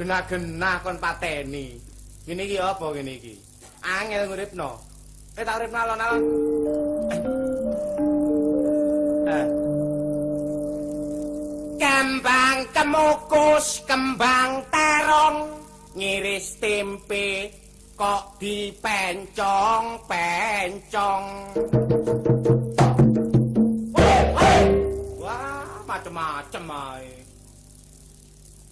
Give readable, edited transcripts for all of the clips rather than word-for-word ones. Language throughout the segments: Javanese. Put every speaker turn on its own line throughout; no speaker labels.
Genah-genah kon pateni. Ngene iki apa ngene iki? Angel nguripno. Tak uripno alon-alon. Kembang kemukus, kembang terong, ngiris tempe kok dipencong-pencong. Wah, macem-macem ae.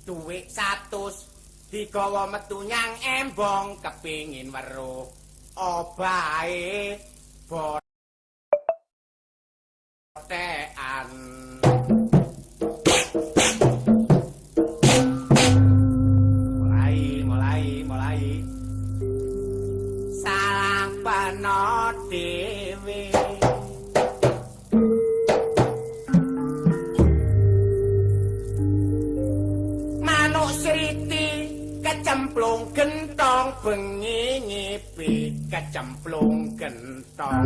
Duit 100 digawa metu nyang embong, kepingin weruh obahe botekan. Mulai. Salah peno dhewe. Manuk sriti kecemplung gentong, bengi ngipi kecemplung gentong.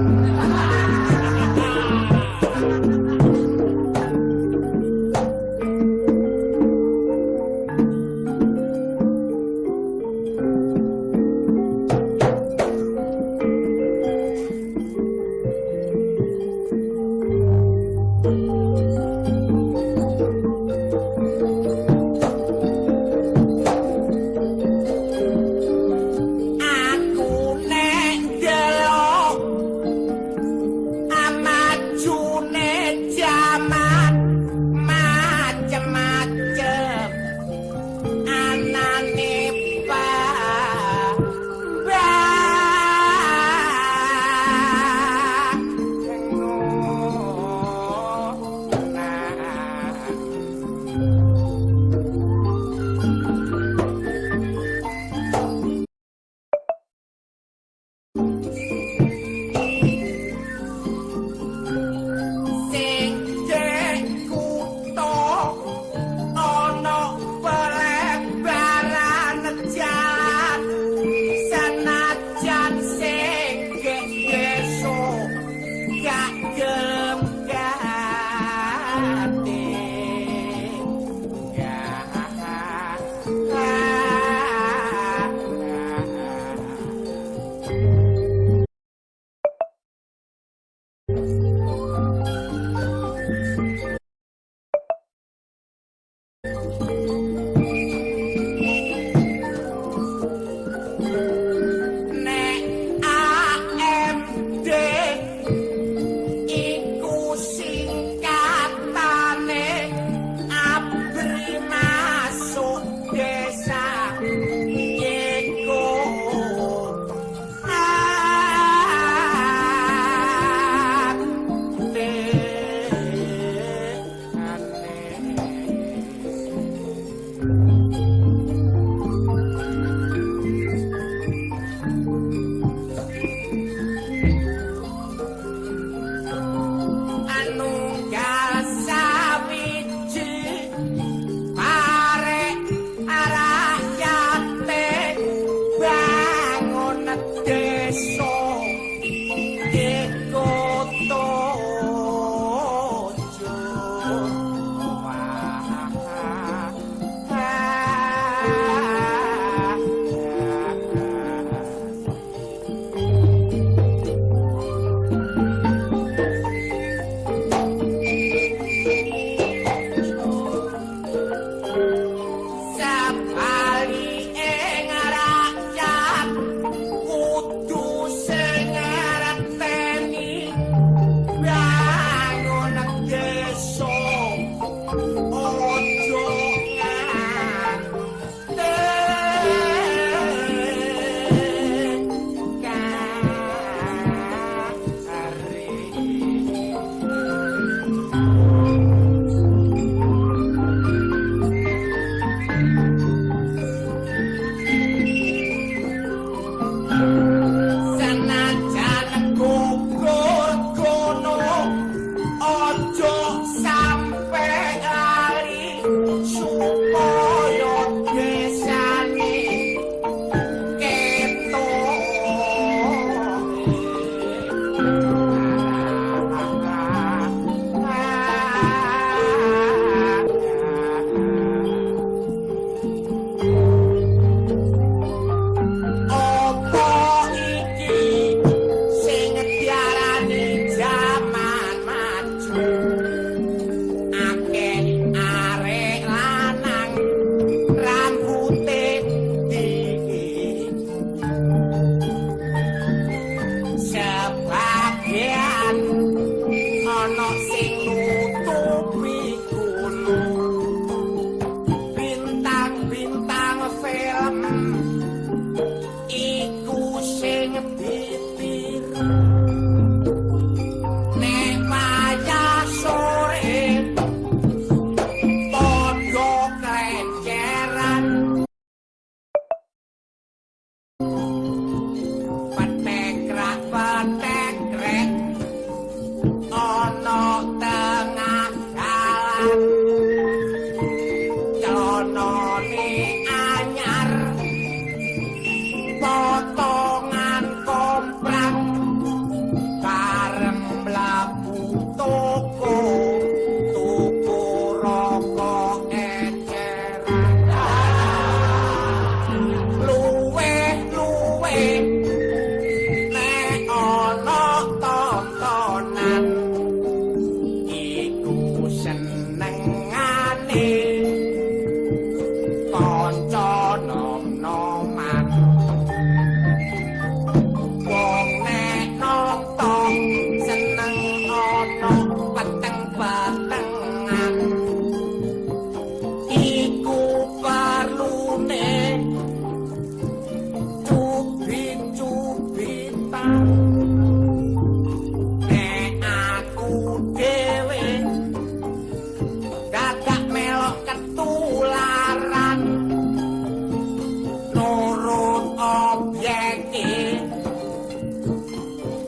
Kudu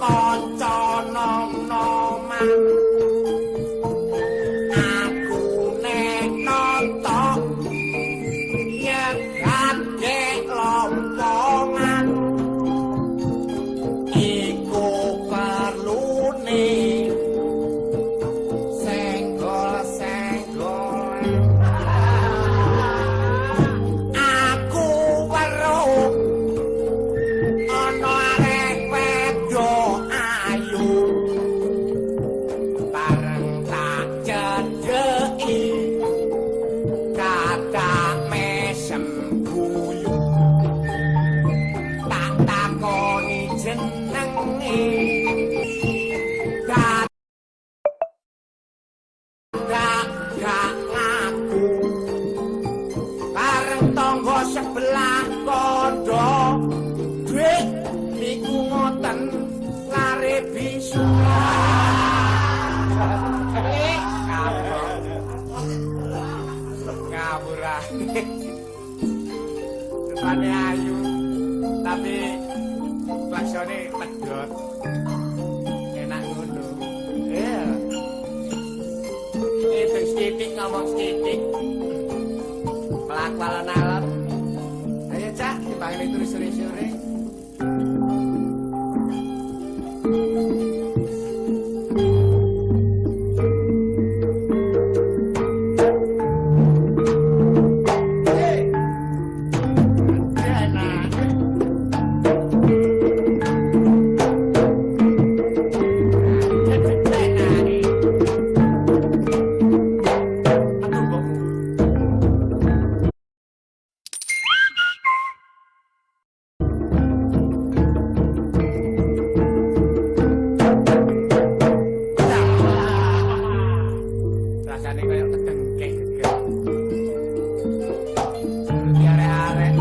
kanca nom-noman. Aku nek nonton nyegat gek lompongan. Iku perlune senggol-senggolan. Aku weruh ana arek wedok ayu, bareng tak cedheki dadak mesem guyu. Tak takoni jenenge, dadak gak ngaku. Bareng tangga sebelah kandha, "Dik, niku ngoten lare bisu." Ngawur ae. Rupane ayu, tapi klaksone pedhot. Enak ngono. Iya. Itu sithik ngomong sithik. Mlaku alon-alon. Ayo Cak, timbangane turu sore-sore. Enak. Aduh, kok. Rasane kaya kedengkek geger. Nuruti arek-arek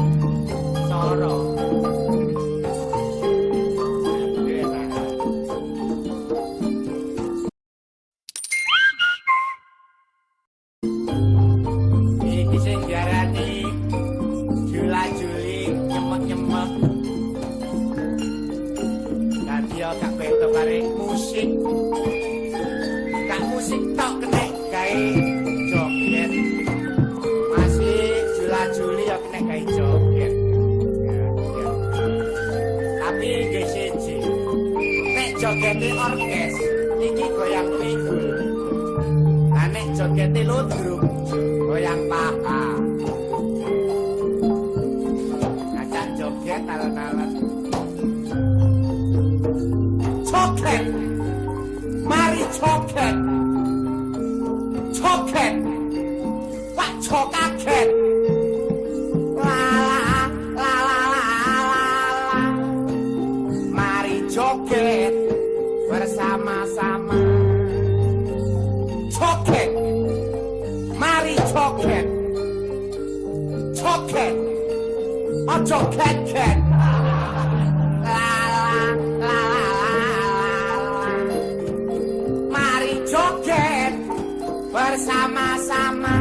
soro. Enak. Iki sing diarani jula-juli nyemek-nyemek. Dadi yo gak beda bare musik. Gak musik tok kenek gawe joget. Masih jula-juli yo kenek gawe joget. Ya, ya. Tapi nggih siji. Nek jogete orkes iki goyang pinggul. Lah nek jogete ludruk goyang paha. Ngajak joget alon-alon. Joget. Mari joget. Joget. Wak jokaget. La la la la la la la. Mari joget bersama-sama. Joget. Mari joget. Joget. Ojo ket-ket. La la la la la la. Mari joget bersama-sama.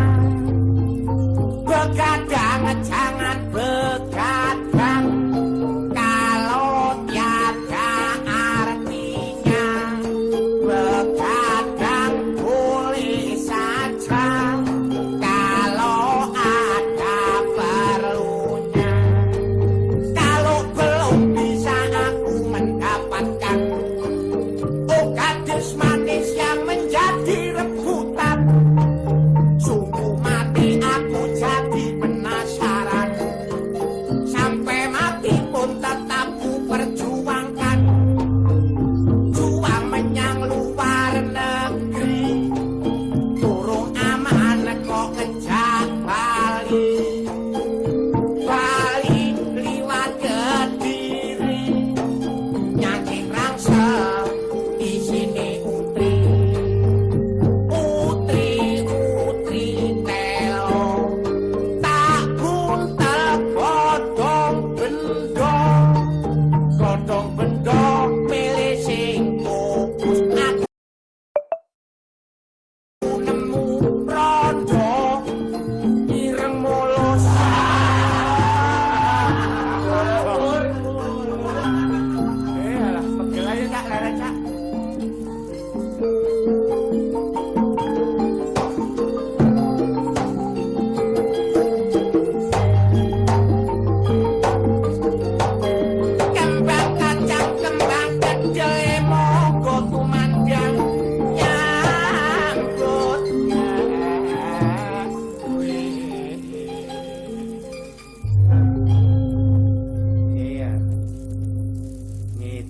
Begadang jangan begadang kalau tiada artinya. Begadang boleh saja kalau ada perlunya. Kalau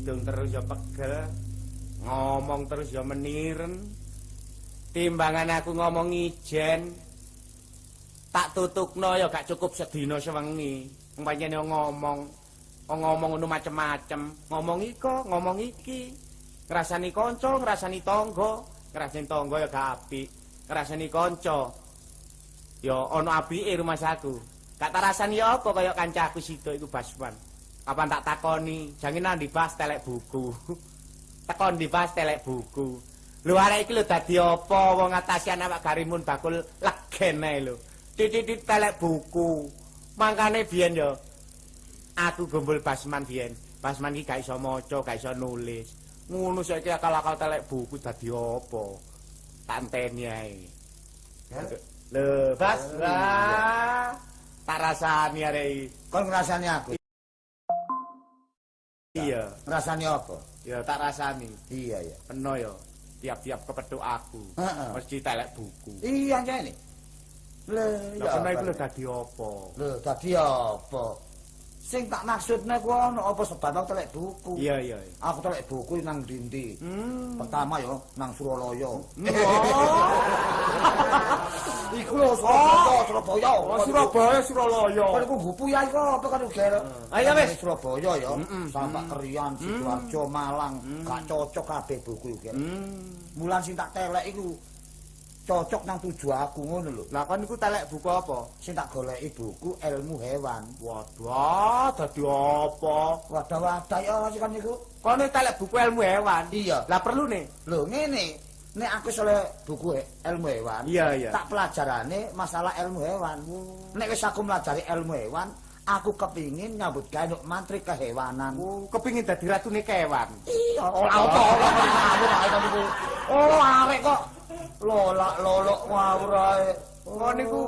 Ngidung terus ya pegel. Ngomong terus ya meniren. Timbangan aku ngomong ijen. Tak tutukno ya gak cukup sedina sewengi. Pancene ngomong, ngomong ngono macem-macem. Ngomong iko, ngomong iki. Ngrasani kanca, ngrasani tangga, ngrasani tangga ya gak apik. Ngrasani kanca ya ana apike rumasaku. Gak tarasani ya apa kaya kancaku situ iku Basman. Kapan tak takoni, jange nang ndi Bas telek buku. Tekon ndi Bas telek buku. Lho arek iki lho dadi apa wong ngatasi awak garimun bakul legen ae lho. Titik-titik telek buku. Mangkane biyen ya aku gombol Basman biyen. Basman iki gak iso maca, gak iso nulis. Ngono saiki akal-akal telek buku dadi apa? Tanteni ae. Lho, Bas, lah. Tak rasani arek iki.
Kon ngrasani aku?
Iya.
Ngrasani apa?
Ya tak rasani.
Iya, iya.
Peno ya tiap-tiap kepethuk aku. Mesti telek buku.
Iya, jane. Lho,
ya peno iku lho dadi apa?
Lho, dadi apa? Sing tak maksudne ku ono apa sebab aku telek buku.
Iya, iya.
Aku telek buku nang ndi-ndi. Pertama ya nang Suralaya. Iku lho Surabaya, Surabaya.
Oh, Surabaya, Suralaya.
Kon iku gupu ya iku apa kan gel.
Ayo wis.
Surabaya ya, sampak Krian, Sidoarjo, Malang, gak cocok kabeh buku iku. Mulan sing tak telek iku cocok nang tuju aku ngono lho.
Lah kon niku telek buku apa?
Sing tak goleki buku ilmu hewan.
Waduh, dadi apa?
Wadah-wadah ya sing kon niku.
Kon telek buku ilmu hewan.
Iya.
Lah perlu nih.
Lho ngene, nek aku oleh buku ilmu hewan,
iya, iya.
Tak pelajarane masalah ilmu hewan. Nek wis aku mlajari ilmu hewan, aku kepingin nyambut gawe nuk mantri kehewanan.
Oh, kepingin dadi ratune kewan.
Iya, ora apa ora ngawur niku. Oh, arek kok lolak lolok ngawur ae.
Oh niku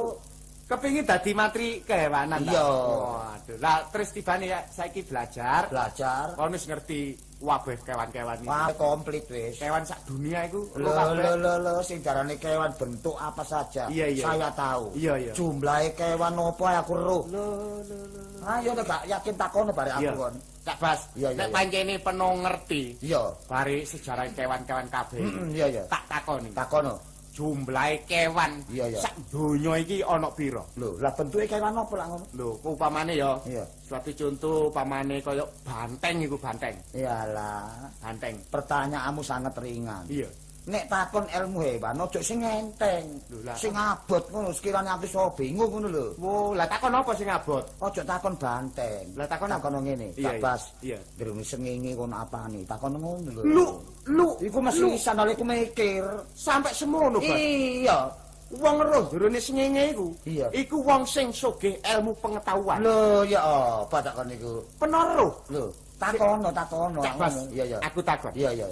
kepingin dadi mantri kehewanan ta?
Iya.
Waduh. Lah terus tibane ya saiki belajar.
Belajar.
Kon wis ngerti wabeh kewan-kewan iki.
Wah, komplit wis.
Kewan sak dunia iku
lho lho lho sing darane kewan bentuk apa saja.
Iya, iya.
Saya tahu.
Iya, iya.
Jumlahe kewan opo aku roh.
Lho lho lho.
Ayo nek gak yakin takono bare aku kon.
Cak Bas, nek pancene peno ngerti.
Iya.
Bare sejarah kewan-kewan kabeh.
Iya, iya.
Tak takoni.
Takono.
Jumlahe kewan sak donya iki ana pira?
Lho, lah bentuke kewan apa lak ngono?
Lho, upamane ya.
Iya.
Suatu contoh upamane kaya banteng iku banteng.
Iyalah,
banteng.
Pertanyaanmu sangat ringan.
Iya.
Nek takon ilmu hewan aja sing enteng. Sing abot ngono sekiranya aku iso bingung ngono lho.
Wo, lah takon apa sing abot?
Aja takon banteng.
Lah takon
takon ngene, Cak Bas.
Iya.
Ngrungi sengenge kono apane? Takon ngono lho.
Lu, lu
iku mesti isan oleh ku mikir.
Sampai semono, Bas.
Iya.
Wong roh jerone sengenge iku.
Iya.
Iku wong sing sugih ilmu pengetahuan.
Lho, ya apa takon iku?
Peneruh.
Lho, takono, takono.
Cak Bas.
Iya, iya.
Aku takon.
Iya, iya.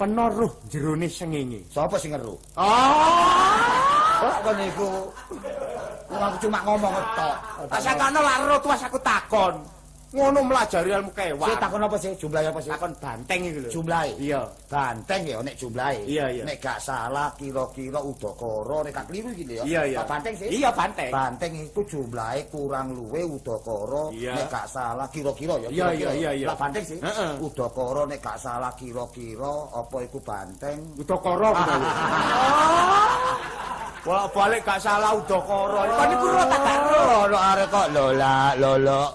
Peneruh jerone sengenge.
Sapa sing ngeruh?
Oh,
kok kon iku. Wong aku cuma ngomong tok.
Tak sakano lak roh tuwas aku takon. Ngono mlajari ilmu kewan.
Sik takon apa sih? Jumlahe apa sih?
Takon banteng iku lho.
Jumlahe?
Iya.
Banteng ya nek jumlahe.
Iya, iya.
Nek gak salah kira-kira udakara nek gak keliru iki lho ya.
Iya, iya.
Banteng sih?
Iya, banteng.
Banteng iku jumlahe kurang luwe udakara nek gak salah kira-kira ya.
Iya, iya, iya, iya.
Lah banteng sih?
Heeh.
Udakara nek gak salah kira-kira apa iku banteng?
Udakara kuwi. Bolak balik gak salah udakara. Kon niku ro tak gak ro.
Ono arek kok lolak lolok.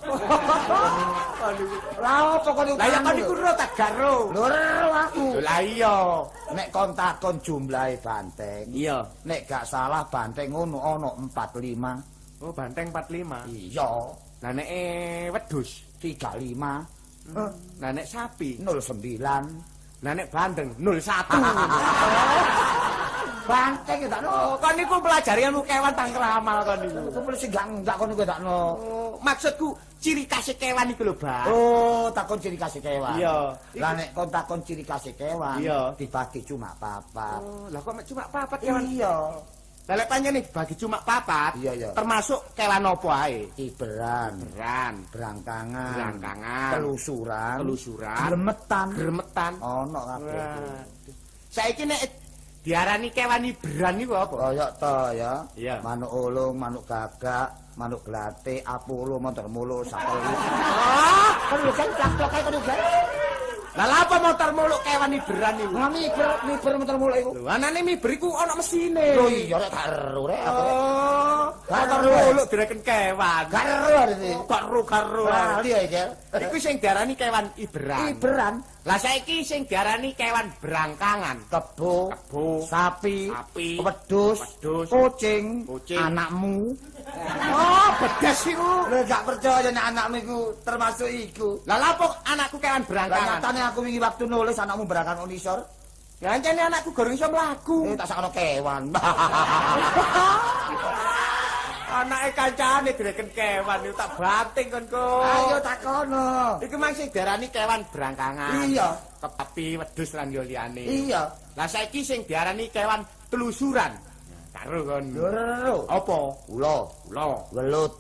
Lah apa kon niku?
Lah ya kon niku ro tak gak ro.
Lho ro aku.
Lah iya.
Nek kon takon jumlahe banteng.
Iya.
Nek gak salah banteng ngono ana 45.
Oh, banteng 45.
Iya.
Lah nek wedhus
35.
Lah nek sapi
09.
Lah nek bandeng 01.
Banteng ya takno.
Kon niku pelajari ilmu kewan tang keramal kon niku.
Iku sing gak enggak kon niku takno.
Maksudku ciri khas kewan iku lho, Bang.
Oh, takon ciri khas kewan.
Iya.
Lah nek kon takon ciri khas kewan, dibagi cuma papat.
Oh, lah kok cuma papat kewan?
Iya.
Lah lek pancen dibagi cuma papat,
iya, iya.
Termasuk kewan apa ae?
Iberan,
beran,
brangkangan,
brangkangan,
telusuran,
telusuran,
gremetan,
gremetan.
Ono kabeh.
Saiki nek diarani kewan ibran niku apa?
Kaya to ya.
Iya.
Manuk ulung, manuk gagak, manuk glate, apolo, montor mulu, sapel.
Ah,
kon lho kan plak-plak kae kon lho.
Lah lha apa motor muluk kewan iberan iku?
Lah miber motor muluk iku.
Lho anane miber iku ana mesine.
Lho iya rek gak ero rek aku rek.
Oh, motor muluk direken kewan.
Gak ero arep.
Gak ero gak ero.
Lali ya iki.
Iku sing diarani kewan iberan.
Iberan.
Lah saiki sing diarani kewan brangkangan.
Kebo, sapi, wedhus, kucing, anakmu.
Oh, bedes iku.
Lho gak percaya nek anakmu iku termasuk iku.
Lah lha apa anakku kewan brangkangan?
Lah nyatane aku wingi waktu nulis anakmu brangkang nisor.
Ya ancene anakku gorong iso mlaku.
Tak sakno kewan.
Anake kancane direken kewan iku tak banting kon kok.
Ayo takono.
Iku mang sing diarani kewan brangkangan.
Iya.
Kepapi wedhus lan yo liyane.
Iya.
Lah saiki sing diarani kewan telusuran. Karo kon.
Lho.
Apa?
Ula,
ula,
welut,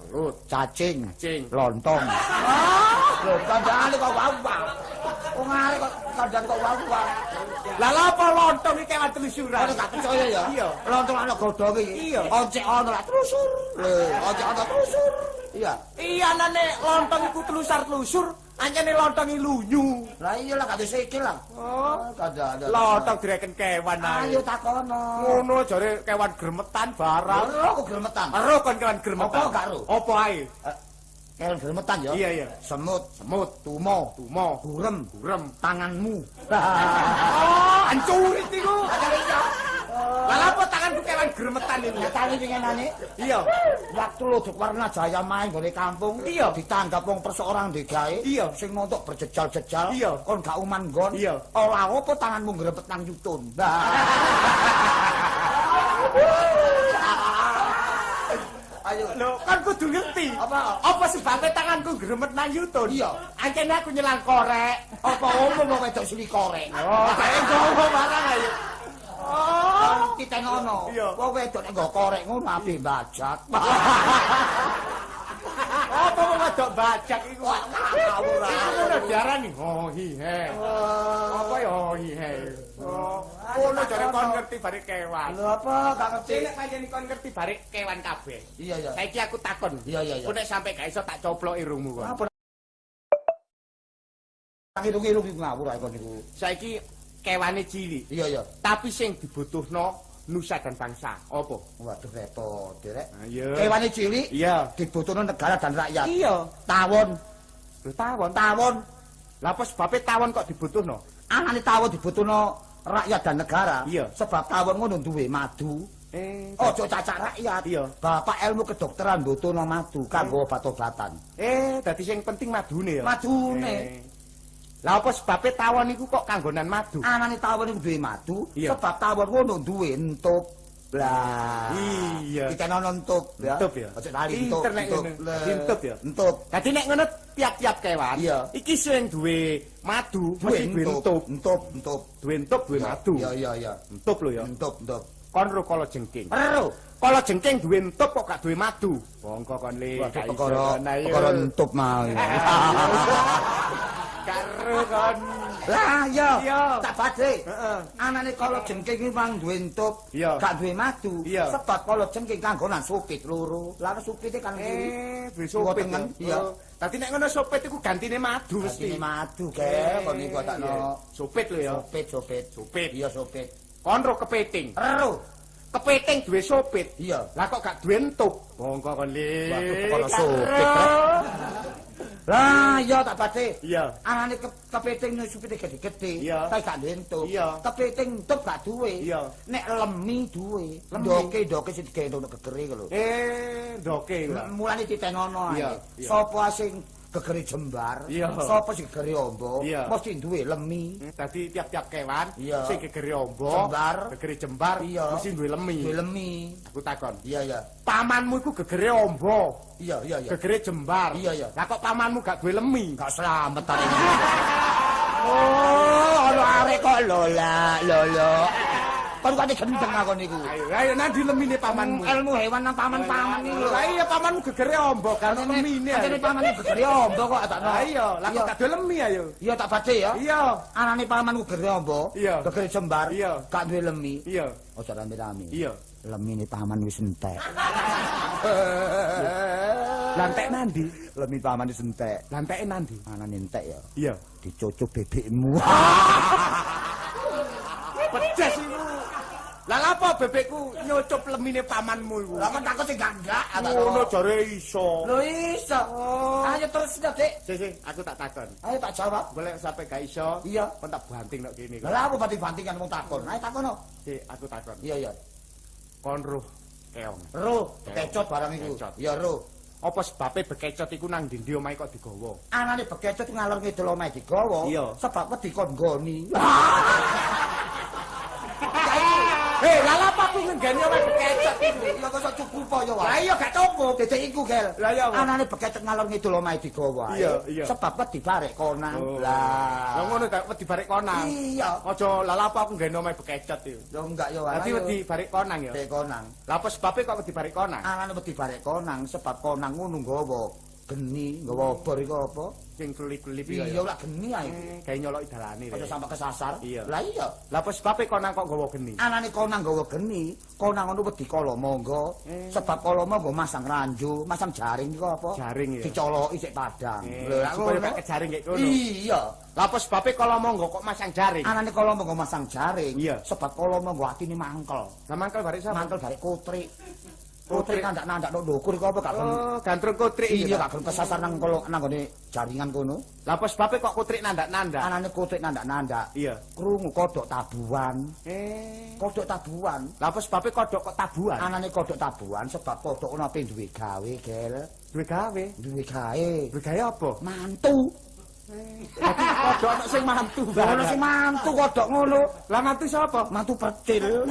cacing, lontong.
Ah,
lho kandhane kok wau-wau. Wong arek kok kandhane kok wau-wau.
Lah lha apa lontong iki kewan telusuran?
Ora gak percaya ya.
Iya.
Lontong ana godhonge iki.
Iya.
Oncek ana lak telusur. Lho, oncek ana telusur. Iya.
Iya anane lontong iku telusar-telusur, ancene lontong iki lunyu.
Lah iya lah gak duwe sikil lah.
Oh,
kandhane.
Lontong direken kewan ae.
Ayo takono.
Ngono jare kewan gremetan barang.
Lho aku gremetan.
Ero kon kewan gremetan.
Apa gak ero?
Apa ae?
Kewan gremetan ya?
Iya iya.
Semut,
semut,
tumo,
tumo,
gurem,
gurem,
tanganmu.
Oh, ancurit iku.
Iya.
Lah lha apa tanganku kewan gremetan iki?
Nyatane winginane.
Iya.
Waktu Ludruk Warna Jaya main nggone kampung,
iya,
ditanggap wong perseorang digawe,
iya,
sing montok berjejal-jejal,
iya,
kon gak uman nggon.
Iya.
Ora apa tanganmu gremet nang yutun. Ayo.
Lho, kan kudu ngerti.
Apa?
Apa sebabe tanganku gremet nang yutun?
Iya.
Ancene aku nyelang korek.
Apa omong wong wedok sili korek?
Oh, kae ngomong barang ayo.
Oh, titenono.
Iya.
Wong wedok nek nggo korek ngono ape bajak.
Apa wong wedok bajak iku?
Ngawur
Iku ngono diarani ho hi he. Apa ya ho hi he? Oh, ngono jare kon ngerti bare kewan.
Lho apa gak ngerti?
Nek pancen kon ngerti bare kewan kabeh.
Iya iya.
Saiki aku takon.
Iya iya iya.
Ku nek sampe gak iso tak coploki irungmu kon.
Apa? Irung-irung iku ngawur ae kon niku.
Saiki kewane cilik.
Iya iya.
Tapi sing dibutuhno nusa dan bangsa. Apa?
Waduh repot, rek.
Ayo.
Kewane cilik
iya,
dibutuhno negara dan rakyat.
Iya.
Tawon.
Lho tawon.
Tawon.
Lah apa sebabe tawon kok dibutuhno?
Anane tawon dibutuhno rakyat dan negara.
Iya.
Sebab tawon ngono duwe madu. Ojo cacak rakyat.
Iya.
Bapak ilmu kedokteran butuhno madu kanggo obat-obatan.
Dadi sing penting madune ya.
Madune.
Lah apa sebabe tawon iku kok kanggonan madu?
Anane tawon iku duwe madu,
iya,
sebab tawon ngono duwe entup. Lah.
Iya.
Ditenono entup ya.
Entup ya.
Ojo lali entup.
Entup ya.
Entup.
Dadi nek ngono tiap-tiap kewan,
iya,
iki sing duwe madu mesti duwe entup.
Entup, entup.
Duwe entup, duwe madu.
Iya, iya, iya.
Entup lho ya.
Entup, entup.
Kon ro kala jengking.
Ero.
Kala jengking duwe entup kok gak duwe madu. Bongko kon le.
Waduh perkara entup mau.
Karo kon.
Lah iya,
Iya.
tak badhe.
Heeh.
Anane kala jengking iki mang duwe entup,
Iya.
gak duwe madu.
Iya.
Sebab kala jengking kanggonan supit loro. Lah supite kan kiri.
Duwe supit.
Tengen, iya.
Dadi nek ngono supit iku gantine madu mesti.
Gantine madu, ge, kon niku takno.
Supit lho ya.
Supit, supit.
Supit.
Iya, supit.
Kon ro kepiting.
Ero.
Kepiting duwe supit.
Iya.
Lah kok gak duwe entup? Bongko kon le.
Waduh, perkara supit, Rek. Lah iya tak badhe.
Iya.
Anane kepiting nek supite gede-gede,
Iya.
tapi gak duwe entup.
Iya.
Kepiting entup gak duwe.
Iya.
Nek lemi duwe.
Lemi.
Ndoke-ndoke sing digawe ndok gegere iku lho.
Ndoke iku.
Mulane titenono ae.
Iya, iya.
Sapa sing gegere jembar,
Iya.
sapa sing gegere ombo,
Iya.
mesti duwe lemi.
Dadi tiap-tiap kewan
Iya.
sing gegere ombo,
Jembar.
gegere jembar,
Iya.
mesti duwe lemi.
Duwe lemi.
Aku takon.
Iya, iya.
Pamanmu iku gegere ombo,
Iya, iya, iya.
gegere jembar.
Iya, iya.
Lah kok pamanmu gak duwe lemi?
Gak slamet ta iki. Oh, ana arek kok lola, lolo. Kon kate gendeng aku niku.
Ayo, ayo nang lemine pamanmu.
Ilmu hewan nang paman-paman iki lho.
Lah iya pamanmu gegere ombo, gak ono lemine.
Pancene pamanmu gegere ombo kok takno.
Lah iya, lah kok gak duwe lemi ayo.
Iya tak badhe ya.
Iya.
Anane pamanku gegere ombo,
Iya.
gegere jembar,
Iya.
gak duwe lemi.
Iya.
Aja rame-rame.
Iya.
Lemine paman wis entek.
Lah entek nandi?
Lemi paman wis entek.
Lah enteke nandi?
Anane entek ya.
Iya.
Dicucuk bebekmu.
Pedes iku. Lah lha apa bebekku nyucup lemine pamanmu iku?
Lah kon takut sing enggak.
Ngono jare iso.
Lho iso. Ayo terus ya, Dik.
Sik, sik, aku tak takon.
Ayo tak jawab.
Golek sampe gak iso.
Iya.
Kon tak banting nek kene kok.
Lah apa banting-bantingan wong takon. Ayo takono.
Sik, aku takon.
Iya, iya.
Kon roh keong.
Roh bekecot barang iku. Iya, roh.
Apa sebabe bekecot iku nang ndi-ndi omahe kok digawa?
Anane bekecot ngalor ngidul omahe digawa. Sebab wedi kon nggoni.
Hei, lha apa aku ngenggeni omahe bekecot iku?
Ya kok sak cukup ya wae.
Lah iya gak cukup.
Dedek iku, Gel.
Lah iya.
Anane bekecot ngalor ngidul omahe digawa.
Iya, iya.
Sebab wedi barek konang.
Lah. Lah ngono ta wedi barek konang.
Iya.
Aja lha apa aku nggeni omahe bekecot iku.
Ya enggak ya wae.
Dadi wedi barek konang ya.
Barek konang.
Lah apa sebabe kok wedi barek konang?
Anane wedi barek konang sebab konang ngono nggawa geni, nggawa obor iku apa?
Sing kelip-kelip iki.
Iya, lak geni ae.
Gawe nyoloki dalane.
Aja sampe kesasar.
Iya.
Lah iya.
Lah apa sebabe konang kok nggawa geni?
Anane konang nggawa geni, konang ngono wedi kala mangga. Sebab kala mangga masang ranju, masang jaring iku apa?
Jaring ya.
Dicoloki sik padang.
Lho, supaya gak kejaring kek kono.
Iya.
Lah apa sebabe kala mangga kok masang jaring?
Anane kala mangga masang jaring, sebab kala mangga atine mangkel.
Lah mangkel barek sapa?
Mangkel barek kutrik. Kutrik nandak-nandak nduk ndukur iku apa gak gelem.
Oh, gantrung kutrik
iki. Iya, gak gelem kesasar nang kono nang gone jaringan kono.
Lah apa sebabe kok kutrik nandak-nandak?
Anane kutrik nandak-nandak.
Iya.
Krungu kodhok tabuhan. Kodhok tabuhan.
Lah apa sebabe kodhok kok tabuhan?
Anane kodhok tabuhan sebab kodhok ono ape duwe gawe, Gel.
Duwe gawe?
Duwe gawe.
Duwe gawe apa?
Mantu.
Dadi kodhok ono sing mantu.
Ono sing mantu kodhok ngono.
Lah mantu sapa?
Mantu percil.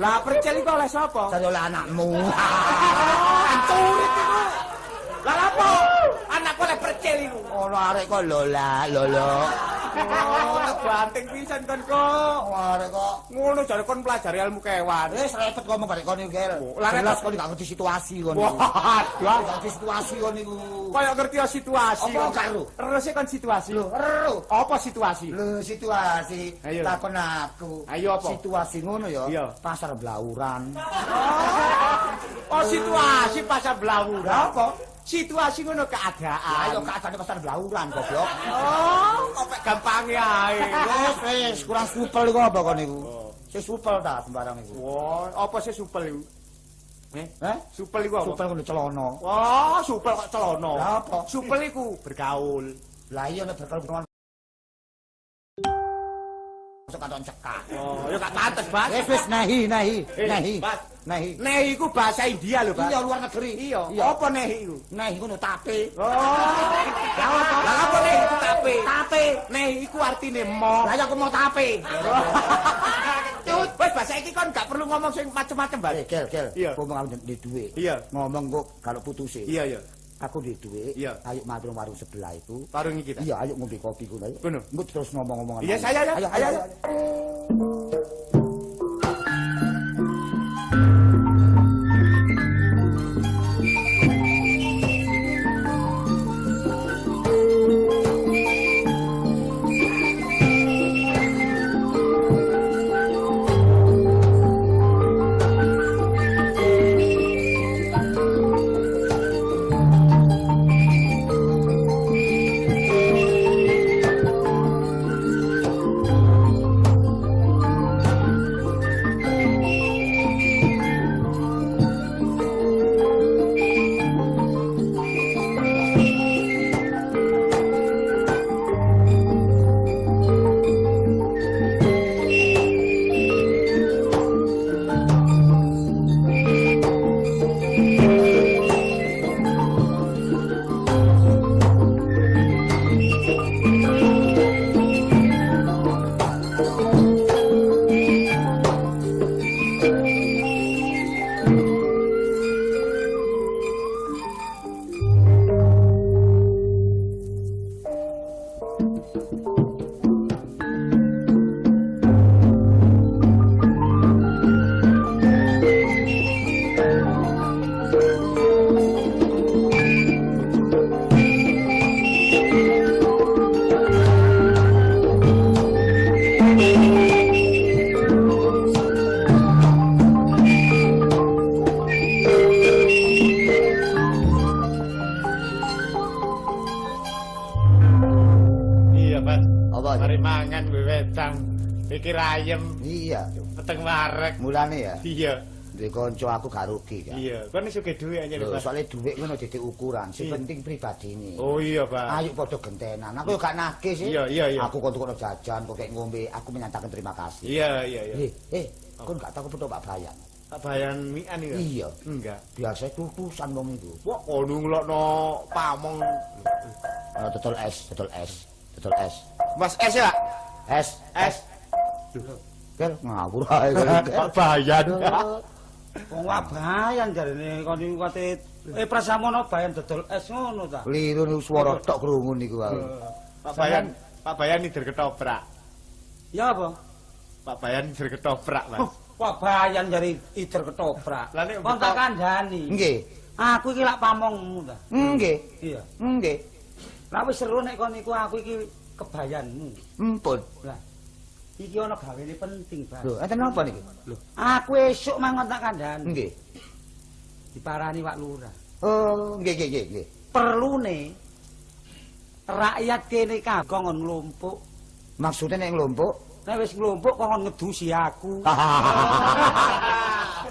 Lah percil iku oleh sapa?
Jare oleh anakmu.
Ancurit iku. Lah apa? Anakku oleh percil iku.
Ono arek kok lola, lolo.
Oh, banting pisan kon kok.
Arek kok
ngono jare kon pelajari ilmu kewan.
Wis repot ngomong barek kon iku, Gel.
Lah
jelas kon gak ngerti situasi kon iku.
Waduh,
gak ngerti situasi kon iku.
Kaya ngerti situasi.
Apa gak ero?
Terus kon situasi.
Lho, ero.
Apa situasi?
Lho, situasi. Takon aku.
Ayo apa?
Situasi ngono ya. Pasar Blauran.
Oh, situasi pasar Blauran.
Apa?
Situasi ngono keadaan.
Lah ya keadaane pasar Blauran goblok.
Oh, kok pek gampange ae.
Wis wis kurang supel iku apa kon iku? Sing supel ta sembarang iku.
Wah, apa sih supel iku?
Eh?
Supel iku apa?
Supel ngono celana.
Wah, supel kok celana.
Lah apa?
Supel iku bergaul.
Lah iya nek bergaul masuk kanton cekak.
Oh, ya gak pantes, Bas.
Wis wis nehi nehi nehi. Nehi.
Nehi iku bahasa India lho, Bas.
Iya, luar negeri.
Iya. Apa nehi iku?
Nehi ngono tape.
Oh. Lah apa? Lah apa nehi iku tape?
Tape.
Nehi iku artine mo.
Lah ya aku mau tape.
Cut, wis bahasa iki kon gak perlu ngomong sing macem-macem, Bas.
Gel, gel. Ngomong aku ndek dhuwit.
Iya.
Ngomong kok kalau putuse.
Iya, iya.
Aku duwe dhuwit, ayo mampir warung sebelah itu.
Warung iki ta?
Iya, ayo ngombe kopi kono ayo.
Ngono.
Engko terus ngomong-ngomongan.
Iya, saya ya.
Ayo, ayo. Apa?
Mari mangan gue wedang. Pikir ayem.
Iya.
Peteng wareg.
Mulane ya.
Iya.
Duwe kanca aku gak rugi kan.
Iya, kon sugih dhuwit aja lho, Pak.
Soale dhuwit ngono dadi ukuran, sing penting pribadine.
Oh iya, Pak.
Ayo padha gentenan. Aku yo gak nagih sih.
Iya, iya, iya.
Aku kon tukono jajan, kok kek ngombe, aku menyatakan terima kasih.
Iya, iya, iya.
Kon gak tau kepethuk Pak Bayan.
Pak Bayan mian iki.
Iya.
Enggak.
Biasa tutusan wong iku.
Wah, kono nglokno pamong.
Ana dodol es, dodol es, dodol es.
Mas es ya, Pak?
Es,
es.
Kel ngawur ae.
Pak Bayan.
Wong wabayan jarene kon niku kate prasamono bayan dodol es ngono ta.
Kliru niku swara tok krungu niku wae.
Pak Bayan, Pak Bayan ider ketoprak.
Ya apa?
Pak Bayan ider ketoprak, Mas.
Pak Bayan jare ider ketoprak. Kon tak kandhani.
Nggih.
Aku iki lak pamongmu ta.
Nggih.
Iya.
Nggih.
Lah wis seru nek kon niku aku iki kebayanmu.
Empun.
Lah iki ana gawene penting, Bas.
Lho, enten napa niki?
Lho, aku esuk mangon tak kandhani.
Nggih.
Diparani Pak Lurah.
Oh, nggih nggih nggih nggih.
Perlune rakyat kene kabeh ngon nglumpuk.
Maksude nek nglumpuk?
Nek wis nglumpuk kok ngon ngedusi aku.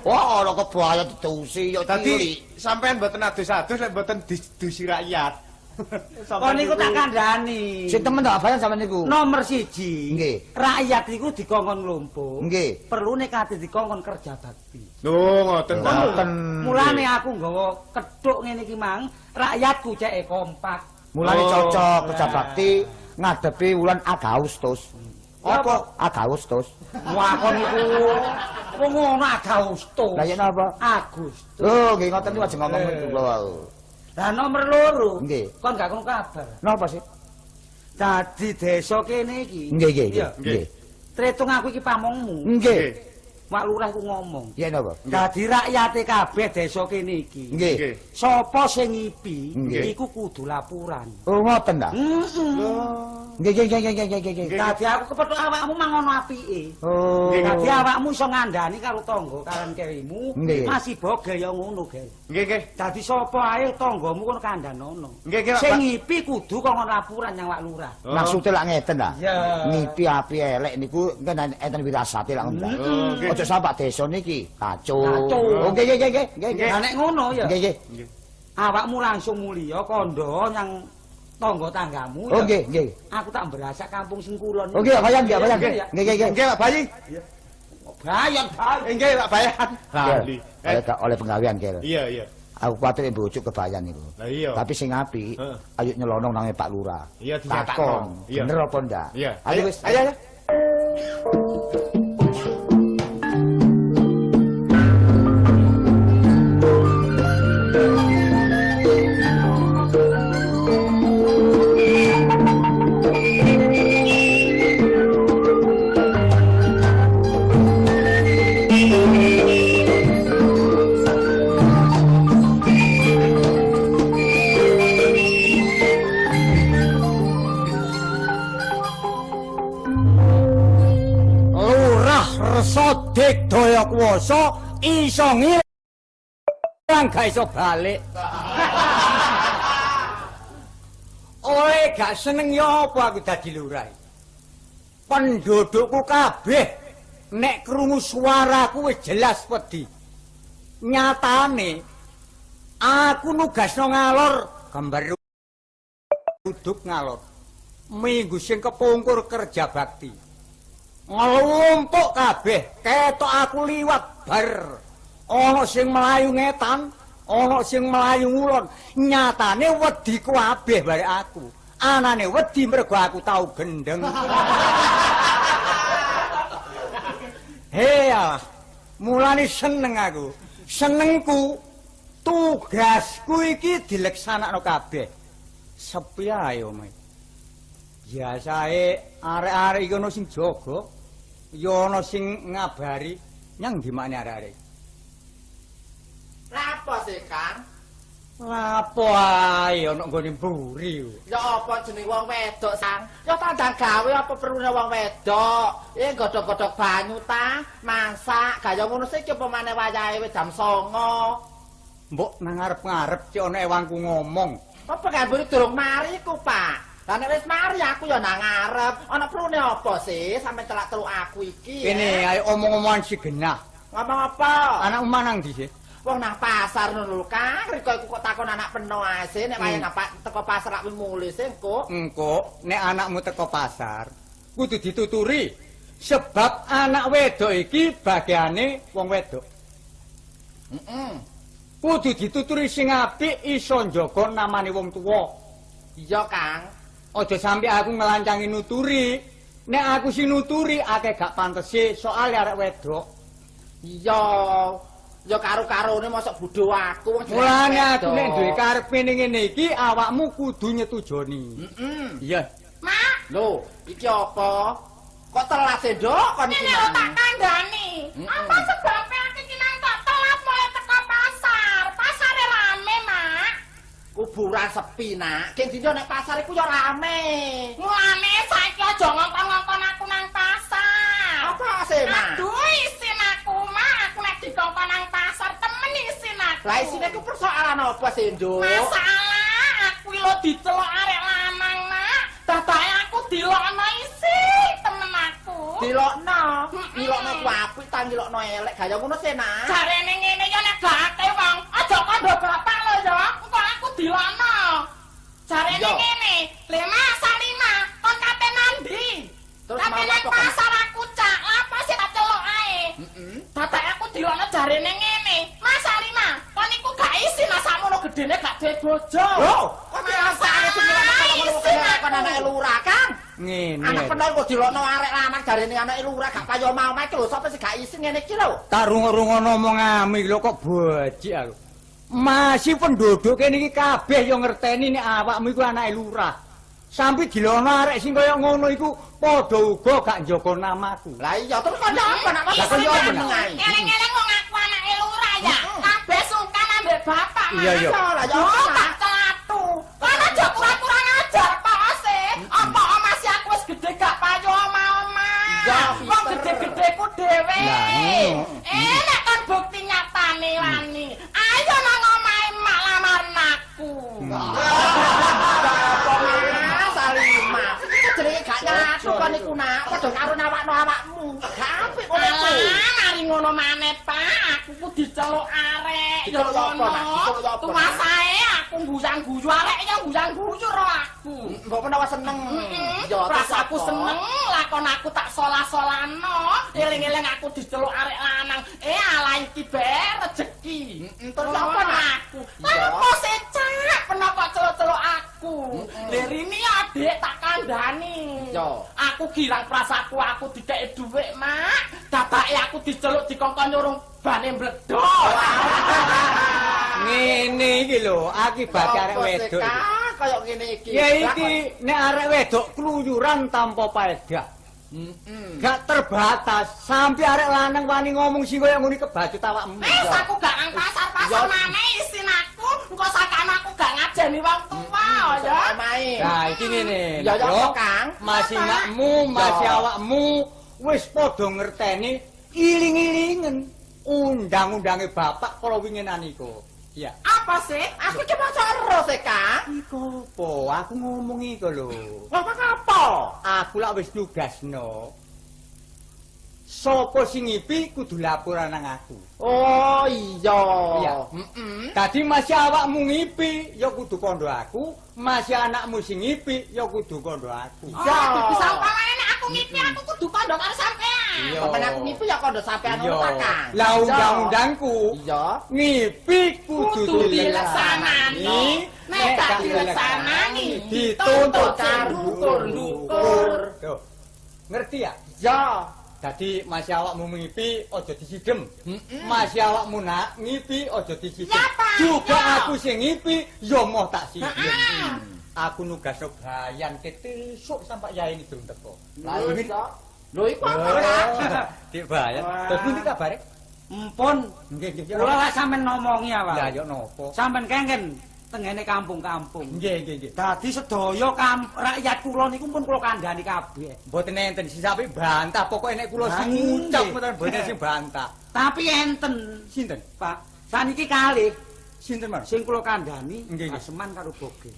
Wah, ana kebaya didusi yo.
Dadi sampean mboten adus-adus nek mboten didusi rakyat.
Kon niku tak kandhani.
Sing temen tak bayar sampean niku.
Nomor 1.
Nggih.
Rakyat iku dikongkon nglumpuk.
Nggih.
Perlune kate dikongkon kerja bakti.
Lho, ngoten ta.
Ngoten.
Mulane aku nggawa kethuk ngene iki mang, rakyatku ceke kompak.
Mulane cocok kerja bakti ngadepi wulan Agustus.
Apa
Agustus?
Wah, kon niku wong ngono Agustus.
Lah yen napa?
Agustus.
Lho, nggih ngoten niku aja ngomong niku kula wau.
Lah nomor 2.
Nggih.
Kon gak krungu kabar.
Napa sih?
Dadi desa kene iki.
Nggih nggih nggih.
Tretung aku iki pamongmu.
Nggih.
Pak Lurah ku ngomong.
Iya napa?
Dadi rakyate kabeh desa kene iki.
Nggih.
Sapa sing ngipi iku kudu laporan.
Oh ngoten ta?
Heeh.
Nggih nggih nggih nggih nggih nggih.
Dadi aku kepethuk awakmu mang ono apike.
Oh.
Dadi awakmu iso ngandani karo tangga karen kerimu, masih bogel ya ngono, Gel.
Nggih nggih.
Dadi sapa ae tanggamu kono kandhanono.
Nggih nggih.
Sing ngipi kudu kok ngono laporan nyang Pak Lurah.
Maksude lak ngeten ta?
Iya.
Ngipi api elek niku enten wirasate lak ngono ta. Aja sampak desa niki kacau. Oh nggih nggih nggih nggih.
Lah nek ngono ya.
Nggih nggih.
Awakmu langsung mulya kandha nyang tangga tanggamu
ya. Oh nggih nggih.
Aku tak mbrasak kampung sing kulon.
Oh nggih Pak Bayan, nggih Pak Bayan. Nggih nggih nggih.
Nggih Pak Bayi.
Bayan, Bayan.
Nggih Pak Bayan. Lali.
Oleh penggawean kira.
Iya iya.
Aku kuwatir mbujuk kebayan niku.
Lah iya.
Tapi sing apik, ayo nyelonong nang Pak Lurah.
Iya ditakon.
Bener apa ndak? Ayo wis.
Ayo ayo.
Digdaya kuwasa iso ngilang gak iso balik. Oleh gak seneng ya apa aku dadi lurah. Pendudukku kabeh nek krungu suaraku wis jelas wedi. Nyatane aku nugasno ngalor gambar uduk ngalor. Minggu sing kepungkur kerja bakti. Nglumpuk kabeh, ketok aku liwat bar. Ana sing mlayu ngetan, ana sing mlayu ngulon. Nyatane wedi kabeh barek aku. Anane wedi mergo aku tau gendeng. Hei alah, mulane seneng aku. Senengku tugasku iki dileksanakno kabeh. Sepi ae omahe. Biasae arek-arek iki ana sing jaga. Ya ana sing ngabari nyang ndi makne arek-arek.
Lapo sih, Kang?
Lapo ae ana nggone mburi.
Ya apa jeneng wong wedok, Kang? Ya tandang gawe apa perlune wong wedok? Godhog-godhog banyu ta, masak, gaya ngono sik apa maneh wayahe wis jam 09.00.
Mbok nang ngarep-ngarep cek ana ewangku ngomong.
Apa gambure durung mari ku, Pak? Lah nek wis mari aku ya nang ngarep. Ana perlune apa sih sampe telak-teluk aku iki?
Kene ayo omong-omongan si genah.
Ngomong apa?
Anakmu manang ndi sih?
Wong nang pasar ngono lho, Kang. Riko iku kok takon anak peno ae sih nek wayah nang teko pasar lak mulih sih engko.
Engko nek anakmu teko pasar kudu dituturi sebab anak wedok iki bagiane wong wedok.
Heeh.
Kudu dituturi sing apik iso njaga namane wong tuwa.
Iya, Kang.
Aja sampe aku ngelancangi nuturi. Nek aku sing nuturi akeh gak pantese soalé arek wedok.
Iya. Ya karo-karone mosok bodho aku wong jenenge.
Mulane aku nek duwe karepe ning ngene iki awakmu kudu nyetujoni.
Heeh.
Iya.
Mak,
Lho, iki apa? Kok telat sih, Nduk? Kon iki.
Ngene lho tak kandhani. Apa sebabe aku iki nang tak telat mulai teko pasar. Pasare rame, Mak.
Kuburan sepi, Nak. Geng dina nek pasar iku ya rame.
Mulane saiki aja ngongkon-ngongkon aku nang pasar.
Apa sih, Mak?
Aduh, isin aku, Mak. Aku nek dikongkon nang pasar temen isin aku.
Lah isine ku persoalan apa sih, Nduk?
Masalah aku lho dicelok arek lanang, Mak. Dadake aku dilokno isin temen aku.
Dilokno. Ngilokno ku apik ta ngilokno elek gaya ngono sih, Nak.
Jarene ngene ya nek gak akeh wong, aja kandha bapak lho ya. Engko aku dilokno. Jarene ngene, "Le Mas Salima, kon kate nandi?"
Terus
kate nang pasar aku, Cak. Lah apa sih tak celok ae?
Heeh.
Dadake aku dilokno jarene ngene, "Mas Salima, kon iku gak isin lah sakmono gedene gak duwe bojo."
Lho, kok dirasake sing ngilokno kaya ngono kon anake lurah, Kang?
Ngene.
Anak peno kok dilokno arek lanang jarene anake lurah gak payo omah iki lho, sapa sing gak isin ngene iki lho.
Tak rungo-rungono omongame lho kok bajik aku. Masih penduduk kene iki kabeh yo ngerteni nek awakmu iku anake lurah. Sampe dilono arek sing kaya ngono iku padha uga gak njaga namaku.
Lah iya terus kok apa nak
Lah kok yo apa nak?
Eleng-eleng wong aku anake lurah ya. Kabeh sungkan ambek bapak.
Iya iya.
Lah ya
tak celatu. Kan aja pura-pura ngajar Pak Ose. Apa masih aku wis gedhe gak payu omah-omah. Wong gedhe-gedhe ku dhewe. Nek kon bukti nyatane wani. Ayo nang omahe mak lamar aku.
Nyatu kon iku nak padha karo nawakno awakmu. Gak apik ngono iku.
Alah, mari ngono maneh, Pak. Aku ku diceluk arek.
Diceluk apa, Nak? Diceluk apa?
Tumasae aku guyang-guyu arek ya guyang-guyu ro aku.
Mbok menawa seneng.
Ya terus aku seneng lakon aku tak solah-solano. Eling-eling aku diceluk arek lanang. Alah iki bae rejeki.
Terus apa nak
aku? Lah apa sih, Cak? Peno kok celuk-celuk aku. Lerine adik tak kandhani. Aku girang prasaku aku dikeki dhuwit, Mak. Dadake aku diceluk dikongkon nyurung bane mbledhos.
Ngene iki lho, akibat arek wedok.
Kaya ngene iki.
Ya iki nek arek wedok kluyuran tanpa paedah. Gak terbatas sampe arek lanang wani ngomong sing kaya ngono kebacut awakmu.
Wis aku gak nang pasar-pasar maneh isin aku, engko sakane aku gak ngajeni wong tuwa ya.
Nah, iki ngene.
Ya ya Kang,
masih makmu, masih awakmu wis padha ngerteni iling-ilingen undang-undange bapak kala winginan iku. Iya.
Apa sih?
Aku iki maca ero sih, Kang.
Iku apa? Aku ngomong iku lho.
Ngomong apa?
Aku lak wis nugasno. Sopo sing ngipi kudu laporan nang aku.
Oh iya.
Iya. Dadi masih awakmu ngipi ya kudu kandha aku, masih anakmu sing ngipi ya kudu kandha aku.
Iya. Bisa umpamane nek aku ngipi aku kudu kandha karo sampean.
Sampeyan aku ngipi ya kandha sampean ngono ta, Kang.
Lah undang-undangku
iya
ngipi kudu
dileksanani. Nek gak dileksanani
dituntut
karo ndukur.
Ngerti ya?
Iya.
Dadi masih awakmu ngipi aja disidhem. Masih awakmu nak ngipi aja disidhem. Juga aku sing ngipi ya moh tak sidhem. Aku nugasno bayan ketesuk sampai yae ini durung teko.
Lah iya. Lho iku apa, Kang?
Dik bayan. Terus pundi kabare?
Empun.
Nggih, nggih.
Kula lak sampean ngomongi awak.
Lah ya napa?
Sampean kengken tengene kampung-kampung.
Nggih, nggih, nggih.
Dadi sedaya rakyat kula niku pun kula kandhani kabeh.
Mboten enten sing sampe bantah, pokoke nek kula sing ngucap mboten mboten sing bantah.
Tapi enten
sinten,
Pak? Saniki kalih
sinten, Mas?
Sing kula kandhani Kaseman karo Bogel.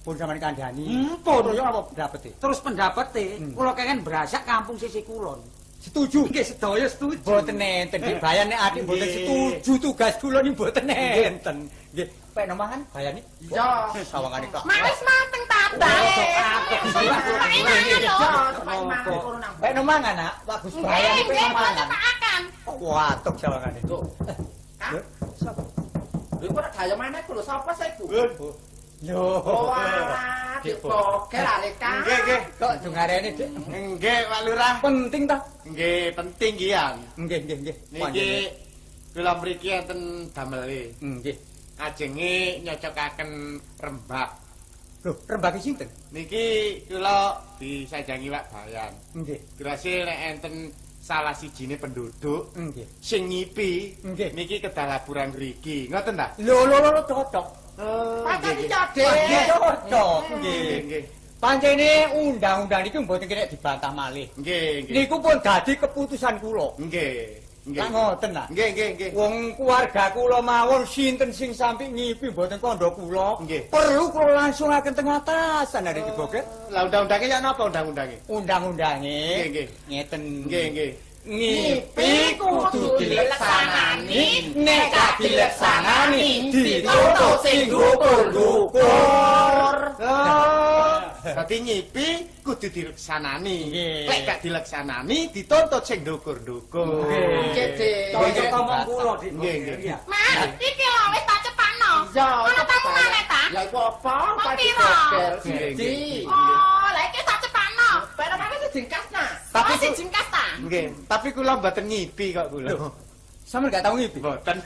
Pun sampean kandhani.
Pun.
Terus apa pendapete?
Terus pendapete kula kengen brasak kampung sisih kulon.
Setuju.
Nggih sedaya setuju.
Mboten enten Dik Bayan nek adik mboten setuju tugas kula niki mboten enten. Nggih, pekno mangan Bayani.
Iya.
Sawangane kok.
Mak wis mateng ta, Dae.
Pekno mangan, Nak. Pak Gus Bayan
Nggih,
pekno
nggih, kula
mangan.
cepakaken.
Watuk sawangane.
Kak. Lho kok gaya maneh ku lho sapa sih iku?
Lho.
Oh alah, Dik Bogel ale Kak.
Nggih, nggih.
Kok dungarene, Dik?
Nggih, Pak Lurah.
Penting ta?
Nggih, penting iki, Yang.
Nggih, nggih, nggih.
Niki kula mriki enten damele.
Nggih.
Kajenge nyocokaken rembak.
Lho, rembake sinten?
Niki kula disajangi Pak Bayan.
Nggih.
Grase nek enten salah sijine penduduk
Nggih.
sing ngipi
Nggih.
niki kedah laporan ngriki. Ngoten ta?
Lho, lho, lho, cocok.
Oh,
Pancen
nggih,
iki, Dik.
Cocok.
nggih.
Nggih.
Nggih,
Pancene undang-undang niku mboten kena dibantah malih.
nggih. Nggih,
Niku pun dadi keputusan kula.
nggih. Nggih.
Lah ngoten lah.
Nggih, nggih, nggih.
Wong keluarga kula mawon sinten sing sampe ngipi mboten kandha kula.
Nggih.
Perlu kula langsungaken teng atasan dari Boget.
Lah undang-undange ya napa undang-undange?
Undang-undange
Nggih, nggih.
ngeten.
Nggih, nggih.
Ngipi kudu dileksanani, nek gak dileksanani dituntut sing dukur-dukur.
Oh, dadi ngipi kudu dileksanani.
Nggih.
Lek gak dileksanani dituntut sing ndukur-ndukur.
Nggih, Dik.
Cocok omong kula, Dik.
Nggih, nggih.
Mak, iki lho wis tak cepakno.
Iya,
Ana tamu maneh ta?
Ya iku apa?
Wong
Pak Dik
piro?
Bogel.
Nggih,
Siji.
Oh, lah iki tak cepakno.
Pekno mangan sejengkas nah.
Tapi
Oh, sing jengkas ta?
Nggih, tapi kula mboten ngipi kok kula.
Sampeyan gak tau ngipi?
Mboten.